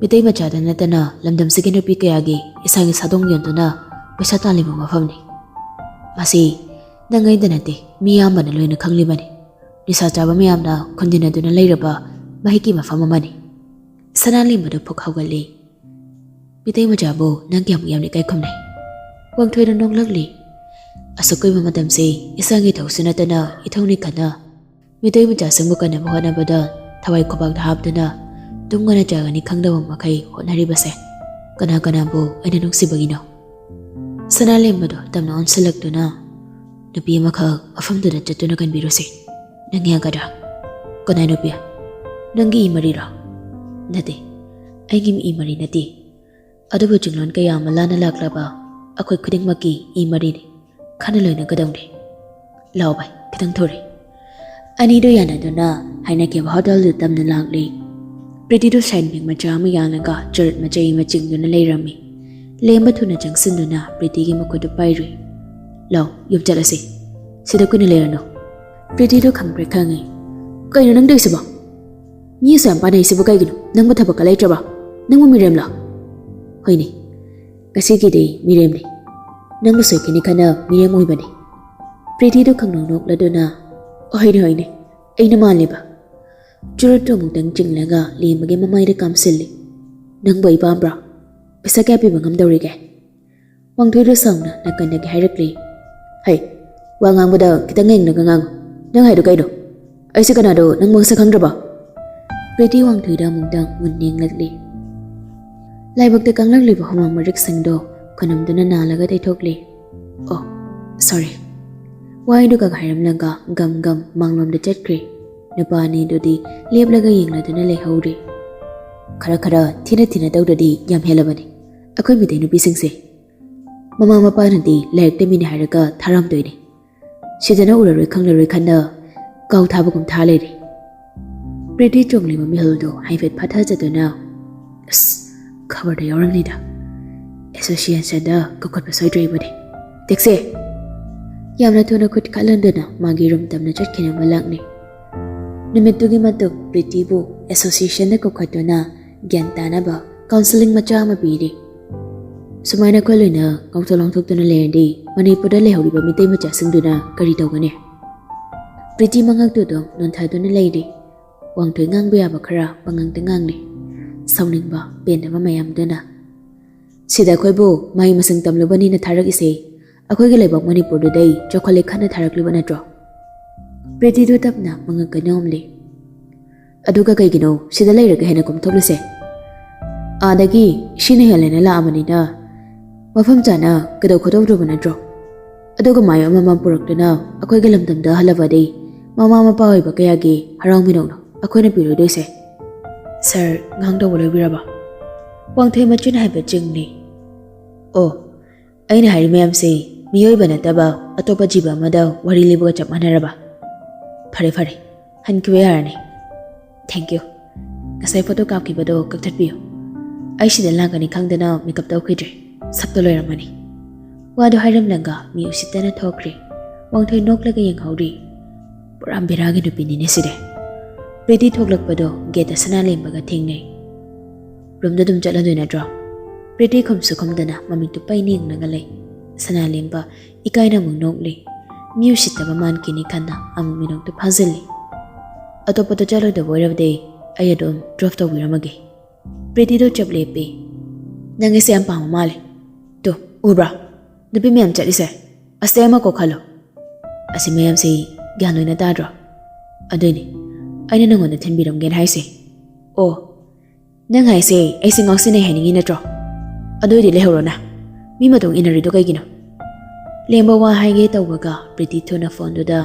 ꯃꯤꯇꯩ ꯃꯆꯥꯗ ꯅꯠꯇꯅ ꯂꯝꯗꯝꯁꯤꯒꯤ ꯅꯨꯄꯤ ꯀꯌꯥꯒꯤ ꯏꯁꯥꯒꯤ ꯁꯥꯗꯣꯡ ꯌꯣꯟꯗꯨꯅ ꯄꯩꯁꯥ ꯇꯥꯜꯂꯤꯕ ꯃꯐꯝꯅꯤ꯫ ꯃꯁꯤ ꯅꯪ ꯑꯩꯗ ꯅꯠꯇꯦ, ꯃꯤ ꯑꯌꯥꯝꯕꯅ ꯂꯣꯏꯅ ꯈꯪꯂꯤꯕꯅꯤ꯫ ꯅꯤꯁꯥ ꯆꯥꯕ ꯃꯌꯥꯝꯅ ꯈꯨꯟꯗꯤꯟꯅꯗꯨꯅ ꯂꯩꯔꯕ ꯃꯍꯤꯛꯀꯤ ꯃꯐꯝ ꯑꯃꯅꯤ꯫" ꯁꯅꯥ ꯂꯦꯝꯕꯗꯨ ꯐꯨꯛ ꯍꯧꯒꯠꯂꯤ꯫ "ꯃꯤꯇꯩ ꯃꯆꯥꯕꯨ ꯅꯪ ꯀꯌꯥꯃꯨꯛ ꯌꯥꯝꯅ ꯏꯀꯥꯏ ꯈꯨꯝꯅꯩ?" ꯋꯥꯡꯊꯣꯏꯅ ꯅꯣꯡꯂꯛꯂꯤ꯫ "ꯑꯁꯨꯛ ꯀꯨꯏꯕ ꯃꯇꯝꯁꯦ ꯏꯁꯥꯒꯤ ꯏꯊꯧꯁꯨ ꯅꯠꯇꯅ ꯏꯊꯧꯅꯤ ꯈꯟꯅ ꯃꯤꯇꯩ ꯃꯆꯥꯁꯤꯡꯕꯨ ꯀꯟꯅꯕ ꯍꯣꯠꯅꯕꯗ ꯊꯋꯥꯏ ꯈꯨꯕꯥꯛꯇ ꯍꯥꯞꯇꯨꯅ ꯇꯨꯡ ꯉꯟꯅ ꯆꯥꯒꯅꯤ ꯈꯪꯗꯕ ꯃꯈꯩ ꯍꯣꯠꯅꯔꯤꯕꯁꯦ ꯀꯅꯥ ꯀꯅꯥꯕꯨ ꯑꯩꯅ ꯅꯨꯡꯁꯤꯕꯒꯤꯅꯣ?" ꯁꯅꯥ ꯂꯦꯝꯕꯗꯨ ꯇꯞꯅ ꯑꯣꯟꯁꯤꯜꯂꯛꯇꯨꯅ, "ꯅꯨꯄꯤ ꯑꯃꯈꯛ ꯃꯐꯝꯗꯨꯗ ꯆꯠꯇꯨꯅ ꯀꯟꯕꯤꯔꯨꯁꯤ꯫ ꯅꯪ ꯌꯥꯒꯗ꯭ꯔꯥ?" "ꯀꯅꯥ ꯅꯨꯄꯤ? ꯅꯪꯒꯤ ꯏ ꯃꯔꯤꯔꯣ?" "ꯅꯠꯇꯦ, ꯑꯩꯒꯤ ꯏ ꯃꯔꯤ ꯅꯠꯇꯦ꯫ ꯑꯗꯨꯕꯨ ꯆꯤꯡꯂꯣꯟ ꯀꯌꯥ ꯑꯃ ꯂꯥꯟꯅ ꯂꯥꯛꯂꯕ ꯑꯩꯈꯣꯏ ꯈꯨꯗꯤꯡꯃꯛꯀꯤ ꯏ ꯃꯔꯤꯅꯤ꯫ ꯈꯟꯅ ꯂꯣꯏꯅꯒꯗꯧꯅꯤ꯫ ꯂꯥꯛꯑꯣ ꯚꯥꯏ, ꯈꯤꯇꯪ ꯊꯨꯔꯦ꯫" ꯑꯅꯤꯗꯨ ꯌꯥꯅꯗꯨꯅ ꯍꯥꯏꯅꯈꯤꯕ ꯍꯣꯇꯦꯜꯗꯨ ꯇꯝꯅ ꯂꯥꯛꯂꯤ꯫ ꯄ꯭ꯔꯤꯇꯤꯗꯨ ꯁꯥꯏꯟ ꯕꯦꯒ ꯃꯆꯥ ꯑꯃ ꯌꯥꯜꯂꯒ ꯆꯨꯔꯨꯠ ꯃꯆꯩ ꯑꯃ ꯆꯤꯡꯗꯨꯅ ꯂꯩꯔꯝꯃꯤ꯫ ꯂꯦꯝꯕ ꯊꯨꯅ ꯆꯪꯁꯤꯟꯗꯨꯅ ꯄ꯭ꯔꯤꯇꯤꯒꯤ ꯃꯈꯨꯠꯇꯨ ꯄꯥꯏꯔꯨꯏ꯫ "ꯂꯥꯛꯑꯣ, ꯌꯨꯝ ꯆꯠꯂꯁꯤ꯫ ꯁꯤꯗ ꯀꯨꯏꯅ ꯂꯩꯔꯅꯨ꯫" ꯄ꯭ꯔꯤꯇꯤꯗꯨ ꯈꯪꯕ꯭ꯔꯦ ꯈꯪꯉꯤ꯫ "ꯀꯩꯅꯣ ꯅꯪ ꯇꯧꯔꯤꯁꯤꯕꯣ? ꯃꯤ ꯑꯁꯨꯛ ꯌꯥꯝ ꯄꯥꯅꯩꯁꯤꯕꯨ ꯀꯩꯒꯤꯅꯣ? ꯅꯪꯕꯨ ꯊꯕꯛꯀ ꯂꯩꯇ꯭ꯔꯕ? ꯅꯪꯕꯨ ꯃꯤꯔꯦꯝꯂꯣ?" "ꯍꯣꯏꯅꯦ, ꯉꯁꯤꯒꯤꯗꯤ ꯃꯤꯔꯦꯝꯅꯤ꯫ ꯅꯪꯕꯨ ꯁꯣꯏꯈꯤꯅꯤ ꯈꯟꯅ ꯃꯤꯔꯦꯝ ꯑꯣꯏꯕꯅꯤ꯫" ꯄ꯭ꯔꯤꯇꯤꯗꯨ ꯈꯪꯅꯣꯛ ꯅꯣꯛꯂꯗꯨꯅ, "ꯍꯣꯏꯅꯦ, ꯍꯣꯏꯅꯦ, ꯑꯩꯅ ꯃꯥꯜꯂꯤꯕ꯫" ꯆꯨꯔꯨꯠꯇꯨ ꯑꯃꯨꯛꯇꯪ ꯆꯤꯡꯂꯒ ꯂꯦꯝꯕꯒꯤ ꯃꯃꯥꯏꯗ ꯀꯥꯝꯁꯤꯜꯂꯤ꯫ "ꯅꯪꯕꯨ ꯑꯩ ꯄꯥꯝꯕ꯭ꯔꯣ? ꯄꯩꯁꯥ ꯀꯌꯥ ꯄꯤꯕ ꯉꯝꯗꯧꯔꯤꯒꯦ?" ꯋꯥꯡꯊꯣꯏꯗꯨ ꯁꯥꯎꯅ ꯅꯥꯀꯟꯗꯒꯤ ꯍꯥꯏꯔꯛꯂꯤ꯫ "ꯍꯩ, ꯋꯥ ꯉꯥꯡꯕꯗ ꯈꯤꯇꯪ ꯌꯦꯡꯂꯒ ꯉꯥꯡꯉꯨ꯫ ꯅꯪ ꯍꯥꯏꯗꯣ ꯀꯩꯅꯣ? ꯑꯩꯁꯦ ꯀꯅꯥꯅꯣ ꯅꯪ ꯃꯁꯛ ꯈꯪꯗ꯭ꯔꯕꯣ?" ꯄ꯭ꯔꯤꯇꯤ ꯋꯥꯡꯊꯣꯏꯗ ꯑꯃꯨꯛꯇꯪ ꯃꯨꯟ ꯌꯦꯡꯂꯛꯂꯤ꯫ ꯂꯥꯏꯕꯛꯇ ꯀꯪꯂꯛꯂꯤꯕ ꯍꯨꯃꯥꯡ ꯃꯔꯤꯛꯁꯤꯡꯗꯣ ꯈꯨꯅꯝꯗꯨꯅ ꯅꯥꯜꯂꯒ ꯇꯩꯊꯣꯛꯂꯤ꯫ "ꯑꯣ, ꯁꯣꯔꯤ꯫" ꯋꯥꯍꯩꯗꯨꯒ ꯍꯥꯏꯔꯝꯂꯒ ꯒꯝ ꯒꯝ ꯃꯥꯡꯂꯣꯝꯗ ꯆꯠꯈ꯭ꯔꯦ꯫ ꯅꯨꯄꯥ ꯑꯅꯤꯗꯨꯗꯤ ꯂꯦꯞꯂꯒ ꯌꯦꯡꯂꯗꯨꯅ ꯂꯩꯍꯧꯔꯦ꯫ "ꯈꯔ ꯈꯔ ꯊꯤꯅ ꯊꯤꯅ ꯇꯧꯗ꯭ꯔꯗꯤ ꯌꯥꯝ ꯍꯦꯜꯂꯕꯅꯤ ꯑꯩꯈꯣꯏ ꯃꯤꯇꯩ ꯅꯨꯄꯤꯁꯤꯡꯁꯦ꯫ ꯃꯃꯥ ꯃꯄꯥꯅꯗꯤ ꯂꯥꯏꯔꯤꯛ ꯇꯝꯃꯤꯅꯦ ꯍꯥꯏꯔꯒ ꯊꯥꯔꯝꯗꯣꯏꯅꯤ꯫ ꯁꯤꯗꯅ ꯎꯔꯔꯣꯏ ꯈꯪꯂꯔꯣꯏ ꯈꯟꯅ ꯀꯥꯎ ꯊꯥꯕꯒꯨꯝ ꯊꯥ ꯂꯩꯔꯦ꯫" ꯄ꯭ꯔꯤꯇꯤ ꯆꯣꯡꯂꯤꯕ ꯃꯤꯍꯨꯜꯗꯨ ꯍꯥꯏꯐꯦꯠ ꯐꯥꯊꯖꯗꯨꯅ, "ꯑꯁ, ꯈꯕꯔꯗ ꯌꯥꯎꯔꯝꯅꯤꯗ꯫ ꯑꯦꯁꯣꯁꯤꯌꯦꯁꯟꯗ ꯀꯧꯈꯠꯄ ꯁꯣꯏꯗ꯭ꯔꯤꯕꯅꯤ꯫ ꯇꯦꯛꯁꯦ!" ꯌꯥꯝꯅ ꯊꯨꯅ ꯈꯨꯠ ꯈꯠꯍꯟꯗꯨꯅ ꯃꯥꯒꯤ ꯔꯨꯝ ꯇꯝꯅ ꯆꯠꯈꯤꯅꯕ ꯂꯥꯛꯅꯤ꯫ ꯅꯨꯃꯤꯠꯇꯨꯒꯤ ꯃꯇꯨꯡ ꯄ꯭ꯔꯤꯇꯤꯕꯨ ꯑꯦꯁꯣꯁꯤꯌꯦꯁꯟꯗ ꯀꯧꯈꯠꯇꯨꯅ ꯒ꯭ꯌꯥꯟ ꯇꯥꯅꯕ ꯀꯥꯎꯟꯁꯤꯂꯤꯡ ꯃꯆꯥ ꯑꯃ ꯄꯤꯔꯤ꯫ ꯁꯨꯃꯥꯏꯅ ꯑꯩꯈꯣꯏ ꯂꯣꯏꯅ ꯉꯥꯎꯊꯣꯛ ꯂꯥꯡꯊꯣꯛꯇꯨꯅ ꯂꯩꯔꯗꯤ ꯃꯅꯤꯄꯨꯔꯗ ꯂꯩꯍꯧꯔꯤꯕ ꯃꯤꯇꯩ ꯃꯆꯥꯁꯤꯡꯗꯨꯅ ꯀꯔꯤ ꯇꯧꯒꯅꯤ? ꯄ꯭ꯔꯤꯇꯤ ꯃꯉꯛꯇꯨ ꯑꯗꯨꯝ ꯅꯣꯟꯊꯗꯨꯅ ꯂꯩꯔꯤ꯫ ꯋꯥꯡꯊꯣꯏ ꯉꯥꯡꯕ ꯌꯥꯕ ꯈꯔ ꯄꯉꯥꯡꯗ ꯉꯥꯡꯂꯤ꯫ ꯁꯥꯎꯅꯤꯡꯕ, ꯄꯦꯟꯗꯕ ꯃꯌꯥꯝꯗꯨꯅ, "ꯁꯤꯗ ꯑꯩꯈꯣꯏꯕꯨ ꯃꯍꯩ ꯃꯁꯤꯡ ꯇꯝꯂꯨꯕꯅꯤꯅ ꯊꯥꯔꯛꯏꯁꯦ ꯑꯩꯈꯣꯏꯒꯤ ꯂꯩꯕꯥꯛ ꯃꯅꯤꯄꯨꯔꯗꯨꯗꯩ ꯆꯥꯎꯈꯠꯂꯦ ꯈꯟꯅ ꯊꯥꯔꯛꯂꯤꯕ ꯅꯠꯇ꯭ꯔꯣ?" ꯄ꯭ꯔꯤꯇꯤꯗꯨ ꯇꯞꯅ ꯃꯉꯛ ꯀꯟꯅ ꯎꯝꯂꯤ꯫ "ꯑꯗꯨꯒ ꯀꯩꯒꯤꯅꯣ ꯁꯤꯗ ꯂꯩꯔꯒ ꯍꯦꯟꯅ ꯀꯣꯝꯊꯣꯛꯂꯤꯁꯦ? ꯑꯥꯗꯒꯤ ꯁꯤꯅ ꯍꯦꯜꯂꯦꯅ ꯂꯥꯛꯑꯕꯅꯤꯅ ꯃꯐꯝ ꯆꯥꯅ ꯀꯩꯗꯧ ꯈꯣꯠꯇꯧꯗ꯭ꯔꯕ ꯅꯠꯇ꯭ꯔꯣ? ꯑꯗꯨꯒ ꯃꯥꯏ ꯑꯃꯃꯝ ꯄꯨꯔꯛꯇꯨꯅ ꯑꯩꯈꯣꯏꯒꯤ ꯂꯝꯗꯝꯗ ꯍꯜꯂꯕꯗꯤ ꯃꯃꯥ ꯃꯄꯥ ꯑꯣꯏꯕ ꯀꯌꯥꯒꯤ ꯍꯔꯥꯎ ꯃꯤꯅꯣꯛꯅꯣ ꯑꯩꯈꯣꯏꯅ ꯄꯤꯔꯣꯏꯗꯣꯏꯁꯦ?" "ꯁꯥꯔ, ꯉꯥꯡꯗꯧꯕ ꯂꯣꯏꯕꯤꯔꯕ?" ꯋꯥꯡꯊꯣꯏ ꯃꯆꯤꯟ ꯍꯥꯏꯕ ꯆꯤꯡꯂꯤ꯫ "ꯑꯣ, ꯑꯩꯅ ꯍꯥꯏꯔꯤ ꯃꯌꯥꯝꯁꯦ ꯃꯤꯑꯣꯏꯕ ꯅꯠꯇꯕ ꯑꯇꯣꯞꯄ ꯖꯤꯕ ꯑꯃꯗ ꯋꯥꯔꯤ ꯂꯤꯕꯒ ꯆꯞ ꯃꯥꯟꯅꯔꯕ? ꯐꯔꯦ ꯐꯔꯦ, ꯍꯟꯈꯤꯕ ꯌꯥꯔꯅꯤ꯫ ꯊꯦꯡꯀ꯭ꯌꯨ꯫ ꯉꯁꯥꯏ ꯐꯣꯇꯣ ꯀꯥꯞꯈꯤꯕꯗꯣ ꯀꯛꯊꯠꯄꯤꯌꯨ꯫ ꯑꯩ ꯁꯤꯗ ꯂꯥꯛꯀꯅꯤ ꯈꯪꯗꯅ ꯃꯦꯀꯞ ꯇꯧꯈꯤꯗ꯭ꯔꯦ꯫ ꯁꯛꯇ ꯂꯣꯏꯔꯝꯃꯅꯤ꯫" ꯋꯥꯗꯨ ꯍꯥꯏꯔꯝꯂꯒ ꯃꯤ ꯎꯁꯤꯠꯇꯅ ꯊꯣꯛꯈ꯭ꯔꯦ꯫ ꯋꯥꯡꯊꯣꯏ ꯅꯣꯛꯂꯒ ꯌꯦꯡꯍꯧꯔꯤ꯫ "ꯄꯨꯔꯥ ꯕꯦꯔꯥꯒꯤ ꯅꯨꯄꯤꯅꯤꯅꯦ ꯁꯤꯗꯤ꯫" ꯄ꯭ꯔꯤꯇꯤ ꯊꯣꯛꯂꯛꯄꯗꯣ ꯒꯦꯠꯇ ꯁꯅꯥꯂꯦꯝꯕꯒ ꯊꯦꯡꯅꯩ꯫ "ꯔꯨꯝꯗ ꯑꯗꯨꯝ ꯆꯠꯂꯗꯣꯏ ꯅꯠꯇ꯭ꯔꯣ?" ꯄ꯭ꯔꯤꯇꯤ ꯈꯨꯝꯁꯨ ꯈꯨꯝꯗꯅ ꯃꯃꯤꯠꯇꯨ ꯄꯩꯅ ꯌꯦꯡꯂꯒ ꯂꯩ꯫ ꯁꯅꯥꯂꯦꯝꯕ ꯏꯀꯥꯏꯅ ꯑꯃꯨꯛ ꯅꯣꯛꯂꯤ꯫ ꯃꯤ ꯎꯁꯤꯠꯇꯕ ꯃꯥꯟꯈꯤꯅꯤ ꯈꯟꯅ ꯑꯃꯨꯛ ꯃꯤꯅꯣꯛꯇꯨ ꯐꯥꯖꯤꯜꯂꯤ꯫ "ꯑꯇꯣꯞꯄꯗ ꯆꯠꯂꯣꯏꯗꯕ ꯑꯣꯏꯔꯕꯗꯤ ꯑꯩ ꯑꯗꯨꯝ ꯗ꯭ꯔꯣꯞ ꯇꯧꯕꯤꯔꯝꯃꯒꯦ꯫" ꯄ꯭ꯔꯤꯇꯤꯗꯣ ꯆꯞ ꯂꯦꯞꯄꯤ꯫ "ꯅꯪ ꯑꯩꯁꯦ ꯌꯥꯝ ꯄꯥꯝꯕ ꯃꯥꯜꯂꯦ꯫ ꯇꯨ, ꯎꯕ꯭ꯔꯥ? ꯅꯨꯄꯤ ꯃꯌꯥꯝ ꯆꯠꯂꯤꯁꯦ꯫ ꯑꯁꯤꯗꯩ ꯑꯃ ꯀꯣꯛ ꯈꯜꯂꯣ꯫ ꯑꯁꯤ ꯃꯌꯥꯝꯁꯤ ꯒ꯭ꯌꯥꯟ ꯂꯣꯏꯅ ꯇꯥꯗ꯭ꯔꯣ? ꯑꯗꯨꯏꯅꯤ ꯑꯩꯅ ꯅꯪꯉꯣꯟꯗ ꯊꯤꯟꯕꯤꯔꯝꯒꯦꯅ ꯍꯥꯏꯁꯦ꯫ ꯑꯣ, ꯅꯪ ꯍꯥꯏꯁꯦ ꯑꯩꯁꯦ ꯉꯥꯎꯁꯤꯟꯅꯩ ꯍꯥꯏꯅꯤꯡꯉꯤ ꯅꯠꯇ꯭ꯔꯣ? ꯑꯗꯨꯏꯗꯤ ꯂꯩꯍꯧꯔꯣꯅ꯫ ꯃꯤ ꯃꯇꯨꯡ ꯏꯟꯅꯔꯤꯗꯣ ꯀꯩꯒꯤꯅꯣ?" ꯂꯦꯝꯕ ꯋꯥ ꯍꯥꯏꯒꯦ ꯇꯧꯕꯒ ꯄ꯭ꯔꯤꯇꯤ ꯊꯨꯅ ꯐꯣꯟꯗꯨꯗ,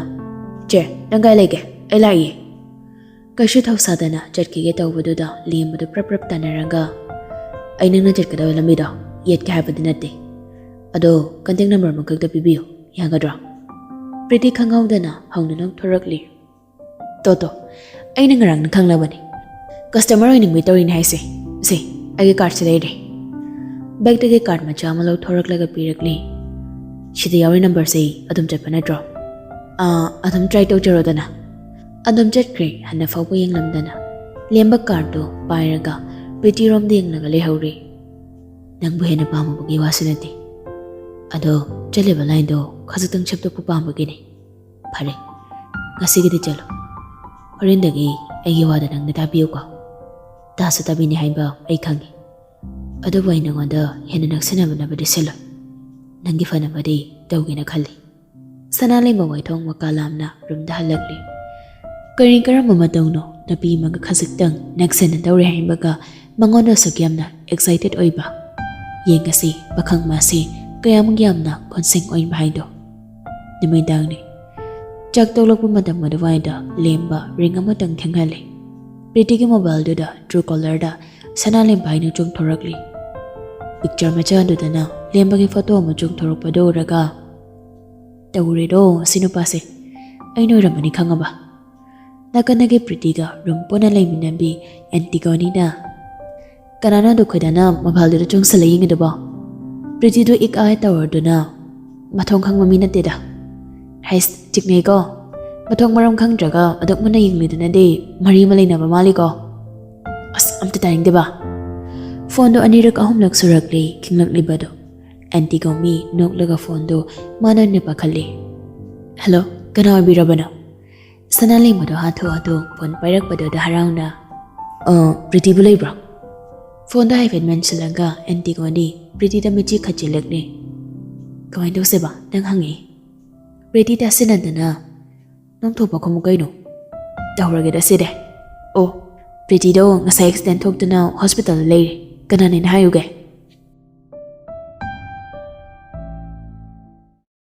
"ꯆꯦ, ꯅꯪ ꯀꯥꯏ ꯂꯩꯒꯦ? ꯑꯩ ꯂꯥꯛꯏꯌꯦ꯫" ꯀꯩꯁꯨ ꯊꯧꯁꯥꯗꯅ ꯆꯠꯈꯤꯒꯦ ꯇꯧꯕꯗꯨꯗ ꯂꯦꯝꯕꯗꯨ ꯄ꯭ꯔꯞ ꯄ꯭ꯔꯞ ꯇꯥꯟꯅꯔꯒ, "ꯑꯩ ꯅꯪꯅ ꯆꯠꯀꯗꯕ ꯂꯝꯕꯤꯗꯣ ꯌꯦꯠꯀꯦ ꯍꯥꯏꯕꯗꯤ ꯅꯠꯇꯦ꯫ ꯑꯗꯣ ꯀꯟꯇꯦꯛ ꯅꯝꯕꯔ ꯑꯃꯈꯛꯇ ꯄꯤꯕꯤꯌꯨ, ꯌꯥꯒꯗ꯭ꯔꯣ?" ꯄ꯭ꯔꯤꯇꯤ ꯈꯪꯍꯧꯗꯅ ꯍꯧꯅ ꯅꯣꯛꯊꯣꯔꯛꯂꯤ꯫ "ꯇꯣ ꯇꯣ, ꯑꯩꯅ ꯉꯔꯥꯡꯅ ꯈꯪꯂꯕꯅꯤ꯫ ꯀꯁꯇꯃꯔ ꯑꯣꯏꯅꯤꯡꯕꯩ ꯇꯧꯔꯤꯅꯦ ꯍꯥꯏꯁꯦ꯫ ꯁꯦ, ꯑꯩꯒꯤ ꯀꯥꯔꯠꯁꯦ ꯂꯩꯔꯦ꯫" ꯕꯦꯛꯇꯒꯤ ꯀꯥꯔꯗ ꯃꯆꯥ ꯑꯃ ꯂꯧꯊꯣꯔꯛꯂꯒ ꯄꯤꯔꯛꯂꯤ꯫ "ꯁꯤꯗ ꯌꯥꯎꯔꯤ ꯅꯝꯕꯔꯁꯦ ꯑꯗꯨꯝ ꯆꯠꯄ ꯅꯠꯇ꯭ꯔꯣ?" "ꯑꯥ, ꯑꯗꯨꯝ ꯇ꯭ꯔꯥꯏ ꯇꯧꯖꯔꯣꯗꯅ꯫" ꯑꯗꯨꯝ ꯆꯠꯈ꯭ꯔꯦ꯫ ꯍꯟꯅ ꯐꯥꯎꯕ ꯌꯦꯡꯂꯝꯗꯅ ꯂꯦꯝꯕ ꯀꯥꯔꯗꯇꯨ ꯄꯥꯏꯔꯒ ꯄ꯭ꯔꯤꯇꯤꯔꯣꯝꯗ ꯌꯦꯡꯂꯒ ꯂꯩꯍꯧꯔꯦ꯫ "ꯅꯪꯕꯨ ꯍꯦꯟꯅ ꯄꯥꯝꯃꯨꯕꯒꯤ ꯋꯥꯁꯨ ꯅꯠꯇꯦ, ꯑꯗꯣ ꯆꯠꯂꯤꯕ ꯂꯥꯏꯟꯗꯣ ꯈꯖꯤꯛꯇꯪ ꯁꯦꯝꯗꯣꯛꯄ ꯄꯥꯝꯕꯒꯤꯅꯤ꯫ ꯐꯔꯦ, ꯉꯁꯤꯒꯤꯗꯤ ꯆꯠꯂꯣ꯫ ꯍꯣꯔꯦꯟꯗꯒꯤ ꯑꯩꯒꯤ ꯋꯥꯗ ꯅꯪꯅ ꯇꯥꯕꯤꯌꯨꯀꯣ꯫ ꯇꯥꯁꯨ ꯇꯥꯕꯤꯅꯤ ꯍꯥꯏꯕ ꯑꯩ ꯈꯪꯉꯤ꯫ ꯑꯗꯨꯕꯨ ꯑꯩ ꯅꯉꯣꯟꯗ ꯍꯦꯟꯅ ꯅꯛꯁꯤꯟꯅꯕꯅꯕꯗꯤ ꯁꯤꯜꯂꯣꯏ꯫ ꯅꯪꯒꯤ ꯐꯅꯕꯗꯤ ꯇꯧꯒꯦꯅ ꯈꯜꯂꯤ꯫" ꯁꯅꯥꯂꯩꯃ ꯋꯥꯏꯊꯣꯡ ꯃꯀꯥ ꯂꯥꯝꯅ ꯔꯨꯝꯗ ꯍꯜꯂꯛꯂꯤ꯫ ꯀꯔꯤ ꯀꯔꯝꯕ ꯃꯇꯧꯅꯣ ꯅꯨꯄꯤ ꯑꯃꯒ ꯈꯖꯤꯛꯇꯪ ꯅꯛꯁꯤꯟꯅꯗꯧꯔꯦ ꯍꯥꯏꯕꯒ ꯃꯉꯣꯟꯗ ꯑꯁꯨꯛ ꯌꯥꯝꯅ ꯑꯦꯛꯁꯥꯏꯇꯦꯠ ꯑꯣꯏꯕ? ꯌꯦꯡꯉꯁꯤ ꯄꯥꯈꯪ ꯃꯥꯁꯤ ꯀꯌꯥꯃꯨꯛ ꯌꯥꯝꯅ ꯀꯣꯟꯁꯤꯡ ꯑꯣꯏꯕ ꯍꯥꯏꯗꯣ꯫ ꯅꯨꯃꯤꯗꯥꯡꯅꯤ꯫ ꯆꯥꯛ ꯇꯣꯛꯂꯛꯄ ꯃꯇꯝ ꯑꯗꯨꯋꯥꯏꯗ ꯂꯦꯝꯕ ꯔꯤꯡ ꯑꯃꯇꯪ ꯈꯤꯡꯍꯜꯂꯤ꯫ ꯄ꯭ꯔꯤꯇꯤꯒꯤ ꯃꯣꯕꯥꯏꯜꯗꯨꯗ ꯇ꯭ꯔꯨ ꯀꯣꯂꯔꯗ ꯁꯅꯥꯂꯦꯝꯕ ꯍꯥꯏꯅ ꯆꯣꯡꯊꯣꯔꯛꯂꯤ꯫ ꯄꯤꯛꯆꯔ ꯃꯆꯥꯗꯨꯗꯅ ꯂꯦꯝꯕꯒꯤ ꯐꯣꯇꯣ ꯑꯃ ꯆꯣꯡꯊꯣꯔꯛꯄꯗꯨ ꯎꯔꯒ, "ꯇꯧꯔꯦꯗꯣ ꯁꯤ ꯅꯨꯄꯥꯁꯦ, ꯑꯩꯅ ꯑꯣꯏꯔꯝꯃꯅꯤ ꯈꯪꯉꯕ?" ꯅꯥꯀꯟꯗꯒꯤ ꯄ꯭ꯔꯤꯇꯤꯒ ꯔꯨꯝ ꯄꯨꯟꯅ ꯂꯩꯃꯤꯟꯅꯕꯤ ꯑꯦꯟꯇꯤꯒꯣꯅꯤꯅ, "ꯀꯅꯥꯅꯣ ꯑꯗꯨ ꯈꯣꯏꯗꯅ ꯃꯣꯕꯥꯏꯜꯗꯨꯗ ꯆꯣꯡꯁꯤꯜꯂ ꯌꯦꯡꯉꯤꯗꯨꯕꯣ? ꯄ꯭ꯔꯤꯇꯤꯗꯨ ꯏꯛ ꯑꯥꯏ ꯇꯧꯔꯗꯨꯅ ꯃꯊꯣꯡ ꯈꯪꯕ ꯃꯤ ꯅꯠꯇꯦꯗ꯫ ꯍꯩꯁ, ꯆꯤꯡꯅꯩꯀꯣ꯫ ꯃꯊꯣꯡ ꯃꯔꯝ ꯈꯪꯗ꯭ꯔꯒ ꯑꯗꯨꯛ ꯃꯨꯟꯅ ꯌꯦꯡꯂꯤꯗꯨꯅꯗꯤ ꯃꯔꯤ ꯑꯃ ꯂꯩꯅꯕ ꯃꯥꯜꯂꯤꯀꯣ꯫ ꯑꯁ, ꯑꯝꯇ ꯇꯥꯅꯤꯡꯗꯦꯕ꯫" ꯐꯣꯟꯗꯣ ꯑꯅꯤꯔꯛ ꯑꯍꯨꯝꯂꯛ ꯁꯨꯔꯛꯂꯤ ꯈꯤꯡꯂꯛꯂꯤꯕꯗꯣ꯫ ꯑꯦꯟꯇꯤꯒꯣꯃꯤ ꯅꯣꯛꯂꯒ ꯐꯣꯟꯗꯣ ꯃꯥꯅ ꯑꯣꯏꯅ ꯄꯥꯏꯈꯠꯂꯤ꯫ "ꯍꯜꯂꯣ, ꯀꯅꯥ ꯑꯣꯏꯕꯤꯔꯕꯅꯣ?" ꯁꯅꯥꯂꯦꯝꯕꯗꯣ ꯍꯥꯊꯨ ꯍꯥꯊꯨ ꯐꯣꯟ ꯄꯥꯏꯔꯛꯄꯗꯨꯗ ꯍꯔꯥꯎꯅ, "ꯑ, ꯄ꯭ꯔꯤꯇꯤꯕꯨ ꯂꯩꯕ꯭ꯔꯣ?" ꯐꯣꯟꯗꯣ ꯍꯥꯏꯐꯦꯠ ꯃꯦꯟꯁꯤꯜꯂꯒ ꯑꯦꯟꯇꯤꯒꯣꯅꯤ ꯄ꯭ꯔꯤꯇꯤꯗ ꯃꯤꯠꯆꯤ ꯈꯠꯆꯤꯜꯂꯛꯂꯦ꯫ "ꯀꯃꯥꯏꯅ ꯇꯧꯁꯦꯕ? ꯅꯪ ꯍꯪꯉꯤ?" ꯄ꯭ꯔꯤꯇꯤ ꯇꯥꯁꯤꯟꯅꯗꯅ, "ꯅꯪ ꯊꯣꯛꯄ ꯈꯨꯝꯃꯨ ꯀꯩꯅꯣ?" "ꯇꯧꯔꯒꯦꯗ ꯁꯤꯗꯤ꯫ ꯑꯣ, ꯄ꯭ꯔꯤꯇꯤꯗꯣ ꯉꯁꯥꯏ ꯑꯦꯛꯁꯤꯗꯦꯟ ꯊꯣꯛꯇꯨꯅ ꯍꯣꯁꯄꯤꯇꯥꯜꯗ ꯂꯩꯔꯦ꯫ ꯀꯅꯥꯅꯦꯅ ꯍꯥꯏꯌꯨꯒꯦ?"